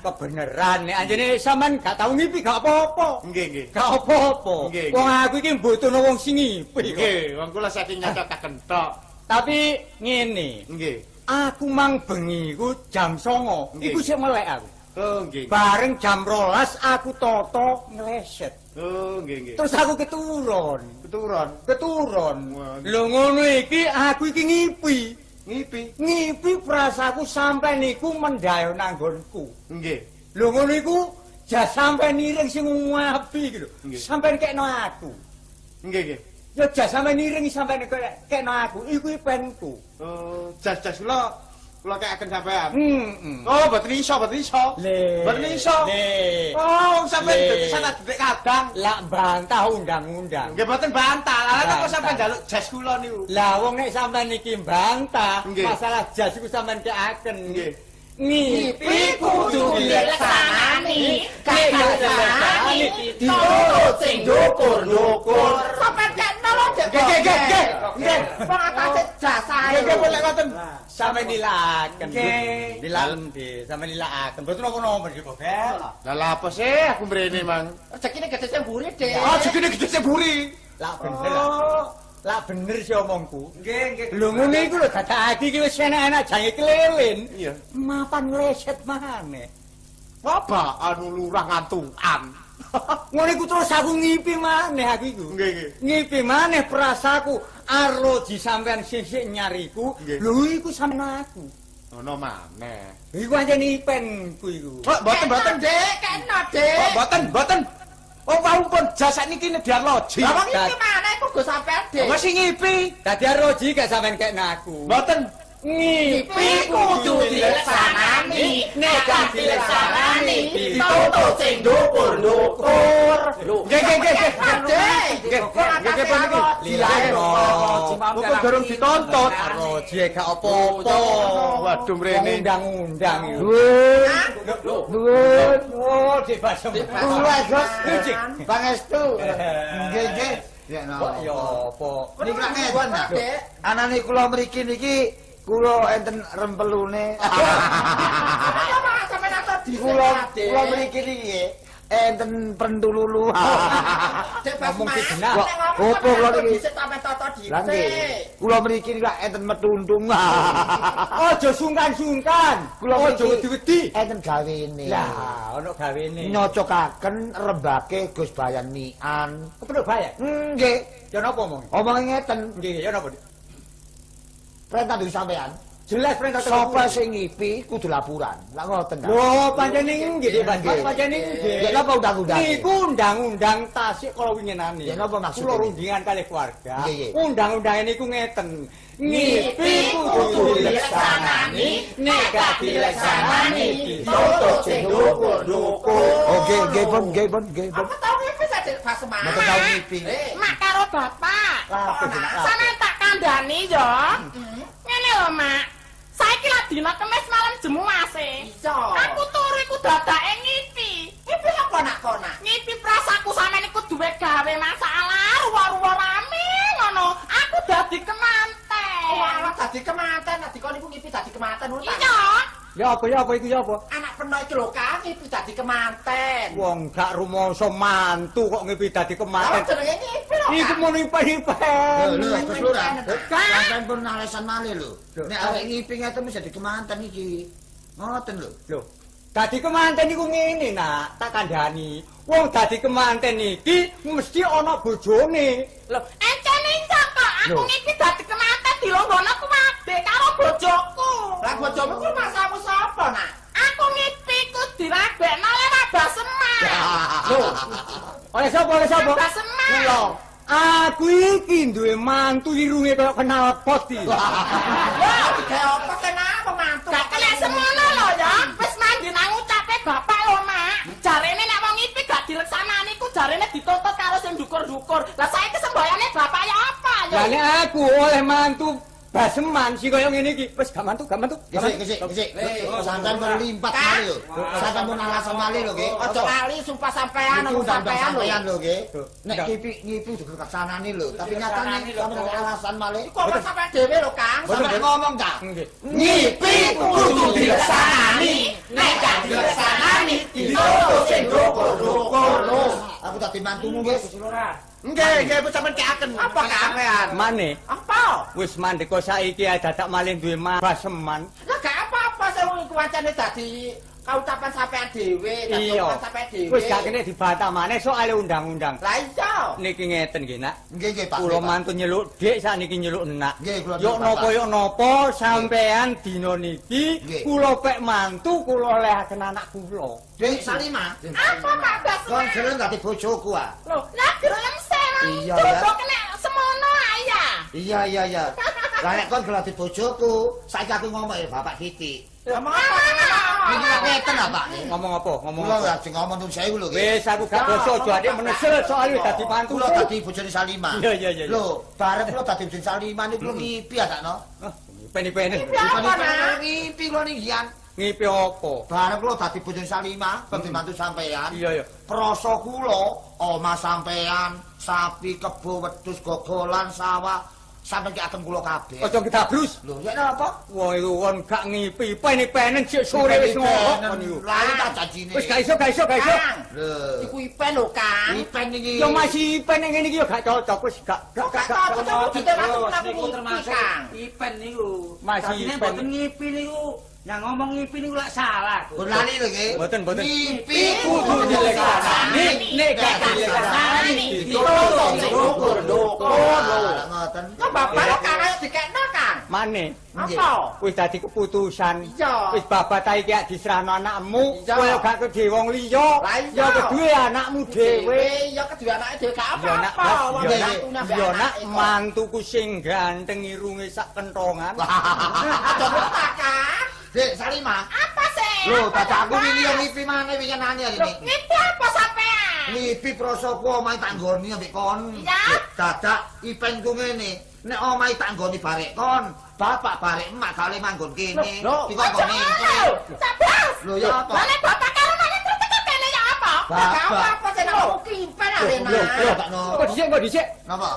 Kebeneran nek anjene sampean gak tau ngipi gak apa-apa.
Nggih, nggih.
Gak apa-apa.
Nggih, nggih.
Wong aku iki mbutuhno wong sing ngipi kok.
Nggih, wong kula saking nyocokaken tok.
Tapi ngene,
Nggih.
aku mang bengi iku jam 09.00,
Nggih.
iku sik melek aku.
Oh, nggih.
Bareng jam 12 aku toto ngleset.
Oh, nggih, nggih.
Terus aku keturun.
Keturun.
Keturun.
Wah.
Lho ngono iki aku iki ngipi.
Ngipi.
Ngipi prasaku sampe niku mendayo nanggonku.
Nggih.
Lho ngono iku jas sampe niring sing ngapi iki lho.
Nggih.
Sampeyan kekno aku.
Nggih, nggih.
Ya jas sampe niring sampeyan kekno aku, iku ipenku.
Oh, jas-jas kula kula kekaken sampean.
Heeh.
Oh, mboten iso, mboten iso.
Le.
Mboten iso.
Le.
Oh, sampean
Le.
dadi salah detik kadang.
Lak bantah undang-undang.
Nggih mboten bantah. Lah kok
Bantah.
sampean njaluk jas kula niku?
Lah wong nek sampean niki bantah,
Nggih.
masalah jas iku sampean kekaken.
Nggih.
Ngipi kudu
dileksanani,
gak dileksanani
Dituntut sing
dukur-dukur.
Sampeyan kekno lho, Dik.
Nggih, nggih, nggih, nggih. Nggih.
Wong atase jasae.
Nggih, nggih, boleh ngoten.
Sampeyan nilakaken.
Nggih.
Nilaken, Dik. Sampeyan nilakaken. Mboten napa-napa Dik Bogel.
Lah lha apa sih aku mrene, Mang?
Rezekine gede sing mburi, Dik.
Ah, jegene gede sing buri.
Lak bener. lah. Lak bener sih omongku.
Nggih, nggih.
Lho ngono iku lho dadakake iki wis enak-enak jange kelilin.
Iya.
Mapan ngleset maneh.
Wabah anu lurah ngantukan.
Ngono iku terus aku ngipi maneh aku iku.
Nggih, nggih.
Ngipi maneh prasaku arloji sampean sisik nyariku.
Nggih.
Lho iku sampean aku.
Ngono maneh.
Iku ancen ipenku iku.
Kok mboten mboten,
Dik, kekno, Dik.
Kok mboten mboten. Oh, wau pun jas sakniki nedhi arloji.
Lah wong iki maneh iku go sampean, Dik.
Wong sing ngipi.
Dadi arloji gak sampean kekno aku.
Mboten.
Ngipi
kudu dileksanani,
nek gak dileksanani
dituntut sing ndukur-ndukur. Lho,
Nggih, nggih, nggih, nggih.
Dik.
Nggih, nggih, nggih, pun niki.
Lilakno.
Mumpung durung dituntut.
Arloji gak apa-apa.
Waduh mrene.
Undang-undang iku.
Nuwun.
Oh, Dik Basem.
Kula Gus.
Dik.
Pangestu. Nggih, nggih. Ya
Kok ya apa?
Niki lak ngeten ta. Anane kula mriki niki kula enten rempelune.
Ayo Mas, sampean atur dhisik,
Kula
Dik.
kula mriki niki enten pentululu.
Dik Basma.
Ngomong ki genah.
Nek ngomong
Opo
sampean
kula
atur
niki?
dhisik sampean toto
Lah nggih.
dhisik.
Kula mriki niki lak enten metuntung.
Aja sungkan-sungkan.
Kula
Aja
mriki
wedi-wedi.
Enten gawene.
Lah, ono gawene.
Nyocokaken rembake Gus Bayan Mian.
Keperlu bayar.
Nggih.
Ya napa omong?
Omonge ngeten,
Nggih, ya napa? Dik?
perintah dari sampean.
Jelas perintah
Sapa sing ngipi kudu laporan. Lah ngoten ta.
Lho, pancen nggih, Pak. Pancen nggih.
Ya napa undang-undang?
Niku undang-undang tasik kala winginane.
Ya napa maksudnya?
Kula rundingan kalih keluarga. Undang-undang niku ngeten. Ngipi kudu dileksanani, nek gak dileksanani dituntut sing dukur-dukur.
Oh, nggih, nggih, pun, nggih, pun, nggih, pun.
Apa tau ngipi saja Baseman?
Mboten tau ngipi.
Mak karo bapak. Sampeyan tak kandhani ya. Ngene lho, Mak. Saiki lak dina Kemis malam jemu mase.
Iya.
Aku turu iku dadake ngipi.
Ngipi apa nak kona?
Ngipi prasaku sampeyan iku duwe gawe masalah ruwa-ruwa rame ngono. Aku dadi kemanten.
Walah dadi kemanten, nek dikon iku ngipi dadi kemanten ngono ta.
Iya.
Ya apa iku ya apa?
Anak peno iki lho Kang, ngipi dadi kemanten.
Wong gak rumangsa mantu kok ngipi dadi kemanten.
Lah jenenge ngipi lho.
Iku muni ipen-ipen.
Lho, Gus Lurah. Sampeyan pun alasan malih lho. Nek arek ngipi ngeten wis dadi kemanten iki. Ngoten lho.
Lho, dadi kemanten iku ngene nak, tak kandhani. Wong dadi kemanten iki mesti ana bojone.
Lho, encene kok aku ngipi dadi kemanten dilonggono kuwabe karo bojoku.
Lah bojomu ku masamu sapa nak?
Aku ngipi ku dirabekno lewat Baseman.
Lho. Oleh sapa, oleh sapa?
Baseman.
Kula. Aku iki duwe mantu irunge kaya knalpot iki.
Wah, digawe apa kenapa mantu?
Gak kena semono lho ya. Wis mandi nang ucape bapak lho, Mak. Jarene nek wong ngipi gak dileksanani ku jarene dituntut karo sing dukur-dukur. Lah saiki sembayane bapak ya apa ya?
Lah nek aku oleh mantu Baseman sing kaya ngene iki, wis gak mantu, gak mantu.
Gesik, gesik, gesik. Sampeyan pun limpat malih lho. Sampeyan pun alasan malih lho nggih.
Aja lali sumpah sampean
aku sampean lho nggih. Nek ngipi ngipi dileksanani lho, tapi nyatane sampeyan alasan malih.
Iku apa sampean dhewe lho Kang?
Sampeyan ngomong ta?
Ngipi kudu dileksanani,
nek gak dileksanani dituntut sing dukur-dukur
lho. Aku dadi mantumu wis.
Nggih, nggih, pun sampean kekaken.
Apa sampean?
Mane?
Apa?
Wis mandeka saiki dadak malih duwe Baseman.
Lah gak apa-apa sing iku wancane dadi kaucapan sampean dhewe, dadi omongan sampean dhewe.
Wis gak kene dibantah maneh soal undang-undang.
Lah iya.
Niki ngeten nggih, Nak.
Nggih, nggih, Pak.
Kula mantu nyeluk Dik, sakniki nyeluk Nak.
Nggih, kula.
Yok napa yok napa sampean dina niki kula pek mantu kula olehaken anak kula.
Dik Salima.
Apa Pak Baseman?
Kon gelem dadi bojoku ah.
Lho, lah gelem sih.
Iya
ya. Kena semono ya.
Iya iya iya. Lah nek kon gelem dadi bojoku, saiki aku ngomong ya Bapak Titik.
Ngomong apa?
Niki lak ngeten lho, Pak.
Ngomong apa? Ngomong
apa?
Kula
lak ngomong nuwun sewu lho.
Wis aku gak basa aja adik menesel soal wis dadi mantu.
Kula dadi bojone Salima.
Iya iya iya.
Lho, bareng kula dadi bojone Salima niku kula ngipi ya sakno.
Peni-peni.
Ngipi kula ninggian.
Ngipi apa?
Bareng kula dadi bojone Salima, dadi mantu sampean.
Iya iya.
Prasa kula omah sampean, sapi, kebo, wedhus, gogolan, sawah sampeyan ki kula kabeh.
Aja ketabrus.
Lho, ya napa?
Wong iku wong gak ngipi, peni-penen sik sore wis ngomong kon iku.
Lali tak janjine.
Wis gak iso, gak iso, gak iso.
Lho,
iku ipen lho, Kang.
Ipen iki.
Ya masih ipen ngene iki ya gak cocok wis gak
gak cocok. Niku
termasuk ipen niku.
Masih ipen.
Mboten ngipi niku. Yang ngomong ngipi niku lak salah.
Pun lali lho nggih.
Mboten, mboten.
Ngipi kudu dileksanani,
nek gak dileksanani
dituntut sing dukur-dukur. Ngoten.
Kok bapak lho Kang ayo dikekno Kang.
Mane?
Apa?
Wis dadi keputusan.
Iya.
Wis babat iki diserahno anakmu, kowe gak kedhe wong liya. Ya kedue anakmu dhewe.
Ya kedue anake dhewe gak apa-apa.
Ya nak mantuku sing ganteng irunge sak kentongan.
Aja ngono Kang.
Dek Salima.
Apa sih?
Lho, dadak aku wingi yo ngipi maneh winginane iki.
Lho, ngipi apa sampean?
Ngipi prasaku omahe tak nggoni ambek kon.
Iya.
Dadak ipenku ngene. Nek omahe tak nggoni barek kon, bapak barek emak gak oleh manggon kene. Dikongkon ngene.
Sabas.
Lho, ya apa?
Lah nek bapak karo maneh terus teko kene ya apa?
Bapak
apa sing aku kipen arena.
Lho, kok dhisik, kok dhisik.
Napa?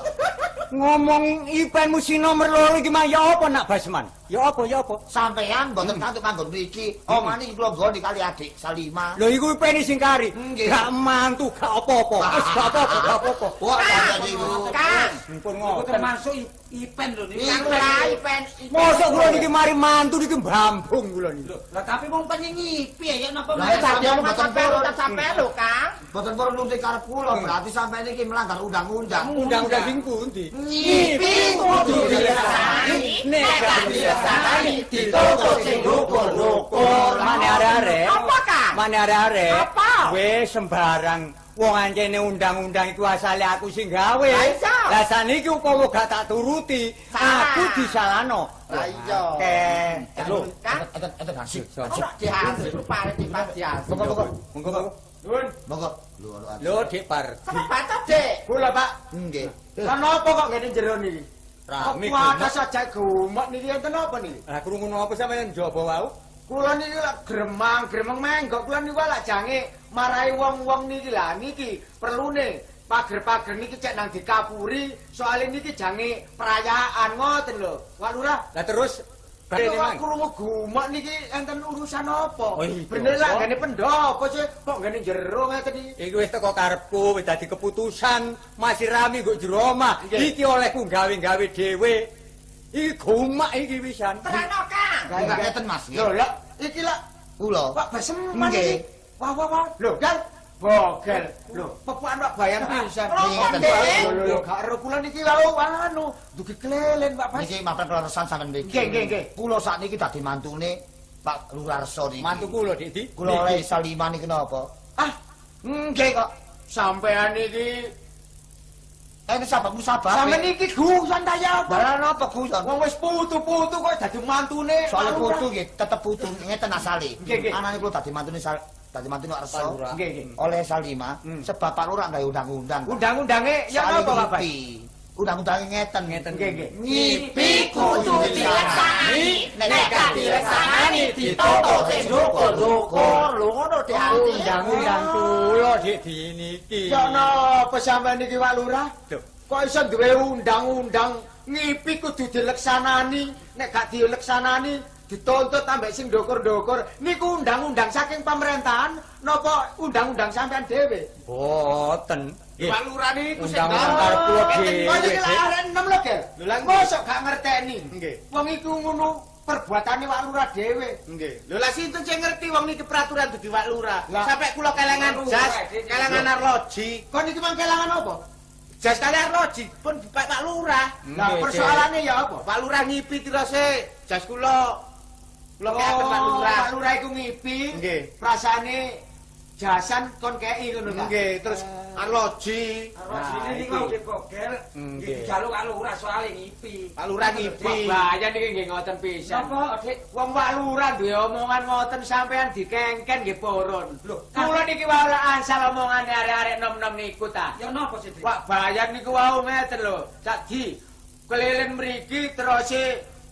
Ngomong ipenmu sing nomor 2 iki mah ya apa nak Basman? Ya apa ya apa?
Sampeyan mboten kantuk manggon mriki. Omah niki kula nggoni kali adik Salima.
Lho iku ipene sing kari. Gak mantu gak apa-apa. Wis gak apa-apa, gak apa-apa.
Wah, niku.
Kang,
pun ngoten.
Termasuk ipen lho niku.
Kang ora ipen.
Mosok kula niki mari mantu niki mbambung kula niki.
Lah tapi wong pengen ngipi ya napa
mboten
sampeyan
purun
sampeyan lho Kang.
Mboten purun nuntut karep kula, berarti sampeyan niki melanggar undang-undang.
Undang-undang sing pundi?
Ngipi kudu dileksanani,
nek
Nek gak dileksanani dituntut sing ndukur-ndukur.
Mane arek-arek.
Apa, Kang?
Mane arek-arek.
Apa?
Wis sembarang wong ancene undang-undang iku asale aku sing gawe.
Lah iya.
Lah saniki upama gak tak turuti,
Salah.
aku disalahno.
Lah iya.
Oke.
Lho, Kang.
Enten hasil.
Ora dihasil rupane timbang dihasil.
Monggo monggo.
Monggo, monggo.
Nuwun.
Monggo. Lho ono.
Lho, Dik Pardi.
Sama baca, Dik.
Kula, Pak.
Nggih.
Lah napa kok ngene jero niki?
Rame
Kok kuwatas aja gumek niki enten apa niki?
Lah krungu napa sampeyan njaba wau?
Kula niki lak gremang-gremeng menggok kula niku lak jange marai wong-wong niki lah niki perlune pager-pager niki cek nang dikapuri soalnya niki jange perayaan ngoten lho. Wak Lurah,
Lah terus
kok
rene mang.
krungu gumek niki enten urusan apa?
Oh, iya.
Bener lah ngene pendopo sih kok ngene jero ngeten iki.
Iki wis teko karepku, wis dadi keputusan, masih rame nggo jero omah. Iki olehku gawe-gawe dhewe. Iki gumak iki wisan.
Terangno, Kang.
Enggak ngeten Mas.
Lho lak iki lak
Kula.
Pak Baseman
Nggih.
iki. Wah wah wah. Lho, Gal. Bogel. Lho, pepukan Pak Bayan pisan.
Kenapa,
Ngeten.
Dik?
Lho, lho, gak ero kula niki wau anu, dugi kelelen Pak Bas.
Niki mapan keleresan sampean mriki.
Nggih, nggih, nggih.
Kula sakniki dadi mantune Pak Lurah Reso niki.
Mantu kula, Dik Di.
Kula oleh Salima niki napa?
Ah, nggih kok. Sampean iki
Eh sababmu sabab.
sampean iki guyon ta ya apa?
Lah napa guyon?
Wong wis putu-putu kok dadi mantune.
Soale
Pak Lurah.
putu nggih, tetep putu ngeten asale.
Nggih, nggih.
Anane kula dadi mantune dadi mantune Pak Reso.
Nggih, nggih.
Oleh Salima sebab Pak Lurah gawe undang-undang.
Undang-undange ya
Soale
napa Pak Bas?
ngipi. Undang-undange ngeten.
Ngeten.
Nggih, nggih.
Ngipi
Kudu dileksanani, nek gak dileksanani dituntut sing ndukur-ndukur. Lho ngono Dik Anti.
Undang-undang kula, Dik Di niki.
Ya napa sampean niki Pak Lurah?
Lho.
Kok iso duwe undang-undang ngipi kudu dileksanani, nek gak dileksanani dituntut ambek sing ndukur-ndukur. Niku undang-undang saking pemerintahan napa undang-undang sampean dhewe?
Boten. Nggih.
Pak Lurah niku sing
Undang-undang karep kula dhewe.
Kok iki lak
Dik.
arek enem lho, Gel.
Lho lah, nggih.
Mosok gak ngerteni.
Nggih.
Wong iku ngono perbuatane Pak Lurah dhewe.
Nggih. Lho lah sinten sing ngerti wong niki peraturan dudu Pak Lurah.
Lah.
Sampai kula kelangan jas, kelangan arloji.
Kon iki mang kelangan apa?
Jas kali arloji pun Pak Pak Lurah.
Lah
Nggih,
persoalane ya apa?
Pak Lurah ngipi tirose jas kula. Kula keaken Pak
Oh,
Lurah.
Pak Lurah iku ngipi.
Nggih.
Rasane jasan kon kei ngono ta.
Nggih, terus arloji.
Arlojine niku Dik Bogel.
Nggih.
Dijaluk Pak Lurah soalé ngipi.
Pak Lurah ngipi.
Bahaya niki nggih ngoten pisan.
Napa, Dik?
Wong Pak Lurah duwe omongan ngoten sampean dikengken nggih purun. Lho, kula niki wau lak asal omongane arek-arek nom-nom niku ta.
Ya napa sih, Dik?
Pak Bayan niku wau ngeten lho, Cak Di keliling mriki terus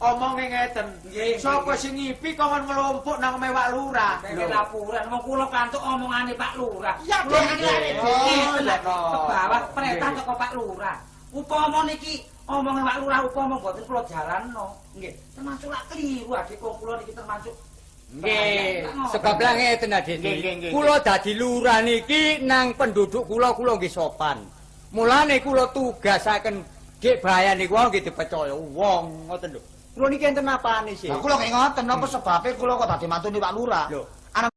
omonge ngeten.
Nggih,
Sapa
nggih.
sing ngipi kok nglumpuk nang omahe Pak Lurah.
Pengen laporan wong kula kantuk omongane Pak Lurah.
Iya,
Kula
Dik,
niki
Dik.
lak
Oh,
lak
no.
ke bawah perintah
Nggih.
teko Pak Lurah. Upama niki omonge Pak Lurah upama mboten kula jalanno. Nggih, termasuk lak keliru adik wong kula niki termasuk
Nggih.
Sebab lah ngeten Dik.
Nggih, nggih, nggih.
Kula dadi lurah niki nang penduduk kula kula nggih sopan. Mulane kula tugasaken Dik Bayan niku wau nggih dipercaya wong ngoten lho. Kula niki enten apane sih?
Lah kula nggih ngoten napa sebabe kula kok dadi mantune Pak Lurah.
Lho.
Anak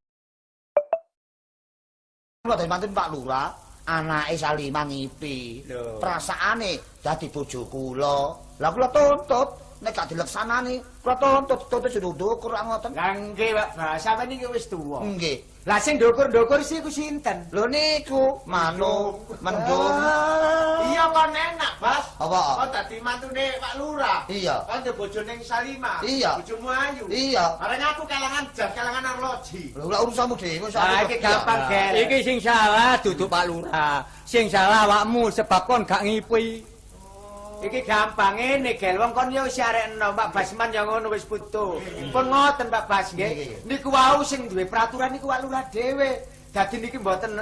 kula dadi mantune Pak Lurah, anake Salima ngipi.
Lho.
Perasaane dadi bojo kula. Lah kula tuntut nek gak dileksanani, kula tuntut tuntut sing ndukur ngoten.
Lah nggih Pak Bas, sampean niki wis tuwa.
Nggih.
Lah sing ndukur-ndukur sih iku sinten?
Lho niku manuk, mendung.
Iya kon enak, Bas.
Apa?
Kon dadi mantune Pak Lurah.
Iya.
Kon duwe bojo ning Salima.
Iya.
Bojomu ayu.
Iya.
Bareng aku kelangan jas, kelangan arloji.
Lho lah urusanmu dhewe
Lah iki gampang, Gel.
Iki sing salah duduk Pak Lurah. Sing salah awakmu sebab kon gak ngipi.
Iki gampang ngene, Gel. Wong kon yo wis arek enom, Pak Basman yo ngono wis putu. Pun ngoten Pak Bas nggih. Niku wau sing duwe peraturan niku Pak Lurah dhewe. Dadi niki mboten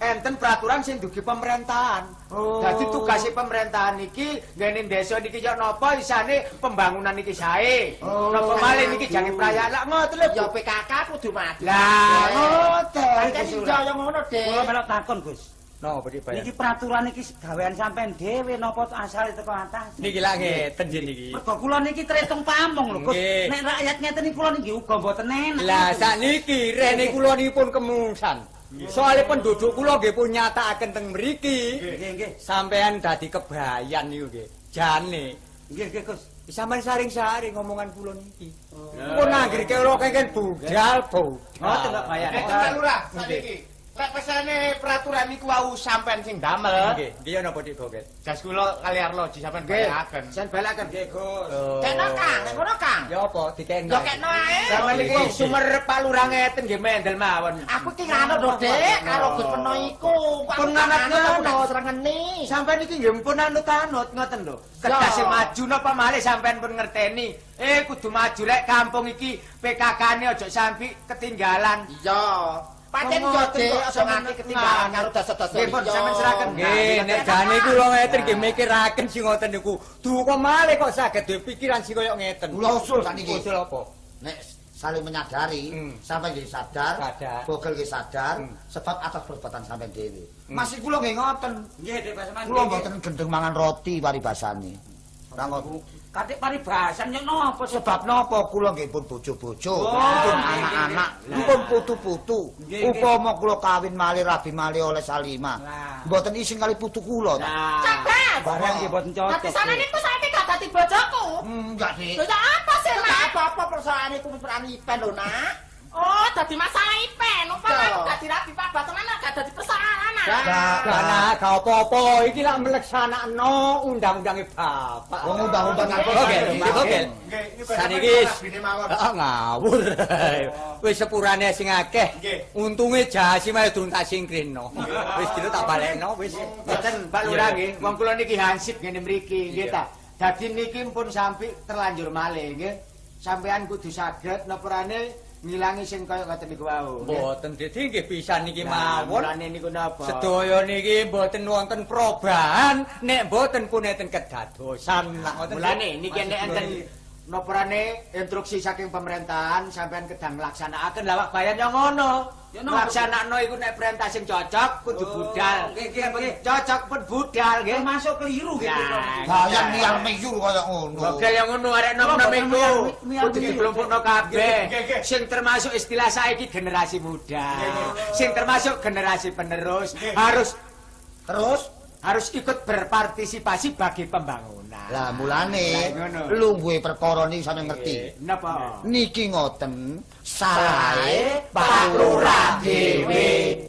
enten peraturan sing dugi pemerintahan. Dadi tugase pemerintahan niki nggene desa niki yo napa isane pembangunan niki sae. Napa malih niki jange perayaan. Lah ngoten lho.
Ya PKK kudu maju.
Lah ngoten.
Pancen iya ngono, Dik.
Kula melok takon, Gus.
Napa Dik Bayan?
Niki peraturan niki gawean sampean dhewe napa asale teko atas?
Niki lak ngeten nggih niki.
Mergo kula niki tretung pamong lho, Gus.
Nggih.
Nek rakyat ngeten iki kula niki uga mboten enak.
Lah sakniki rene kula niki pun kemusan. Soale penduduk kula nggih pun nyatakake teng mriki.
Nggih, nggih.
Sampean dadi kebayan niku nggih. Jane.
Nggih, nggih, Gus.
Sampeyan saring-saring ngomongan kula niki. Pun anggere kula kengken budal, budal.
Ngoten kok bayar.
Pak Lurah, sakniki. Lek pesane peraturan niku wau sampean sing damel.
Nggih, nggih napa Dik Bogel?
Jas kula kali arloji sampean balekaken.
Sampeyan balekaken nggih, Gus.
Kena Kang, nek ngono Kang.
Ya apa dikekno?
Ya kekno ae.
Sampeyan niki sumerep Pak Lurah ngeten nggih mendel mawon.
Aku iki nganut lho, Dik, karo Gus Peno iku.
Pun nganut-nganut.
Srengeni.
Sampeyan niki nggih pun anut-anut ngoten lho. Kedah sing maju napa malih sampeyan pun ngerteni. Kudu maju rek kampung iki PKK-ne aja sampe ketinggalan.
Iya. Pancen yo Dik, aja nganti ketinggalan karo dasa-dasa.
Nggih pun sampeyan seraken.
Nggih, nek jane kula ngeten nggih mikiraken sing ngoten niku. Duka malih kok saged duwe pikiran sing koyo ngeten.
Kula usul sakniki.
Usul apa?
Nek saling menyadari, sampeyan nggih sadar, Bogel nggih sadar, sebab atas perbuatan sampeyan dhewe. Masih kula nggih ngoten.
Nggih, Dik Basaman.
Kula mboten gendeng mangan roti paribasane. Ora ngoten.
Katik paribasan yo napa
sebab napa kula nggih pun bojo-bojo, pun anak-anak, pun putu-putu. Upama kula kawin malih rabi malih oleh Salima. Mboten isin kali putu kula ta.
Cabas.
Barang nggih mboten cocok.
Dadi sana niku saiki gak dadi bojoku.
Enggak, Dik.
Lho ya apa sih, Nak?
Apa-apa persoalan iku persoalan Ipen lho, Nak.
Oh, dadi masalah Ipen. Upama aku gak dirabi Pak Bateman gak dadi persoalan, Nak.
Gak gak apa-apa, iki lak meleksanakno undang-undange bapak.
Wong undang-undang apa?
Oke, oke. Saniki ngawur. Wis sepurane sing akeh. Untunge jasi mah durung tak singkrino. Wis dilo tak balekno wis.
Mboten Pak Lurah nggih, wong kula niki hansip ngene mriki nggih ta. Dadi niki pun sampe terlanjur malih nggih. Sampeyan kudu saged noporane ngilangi sing kaya ngoten niku wau.
Mboten dadi nggih pisan niki mawon.
Mulane niku napa?
Sedaya niki mboten wonten perubahan nek mboten pun enten kedadosan.
Mulane niki nek enten noporane instruksi saking pemerintahan sampean kedah nglaksanakaken lha wak bayan yo ngono. Nglaksanakno iku nek perintah sing cocok kudu budal.
Nggih,
cocok pun budal nggih.
Termasuk keliru nggih.
Bayan miyar miyur kaya ngono.
Oke yang ngono arek nom-nom iku kudu dikelompokno kabeh. Sing termasuk istilah saiki generasi muda. Sing termasuk generasi penerus harus
terus
harus ikut berpartisipasi bagi pembangunan.
Lah mulane lungguhe perkara niki sampeyan ngerti.
Napa?
Niki ngoten salahe Pak Lurah dhewe.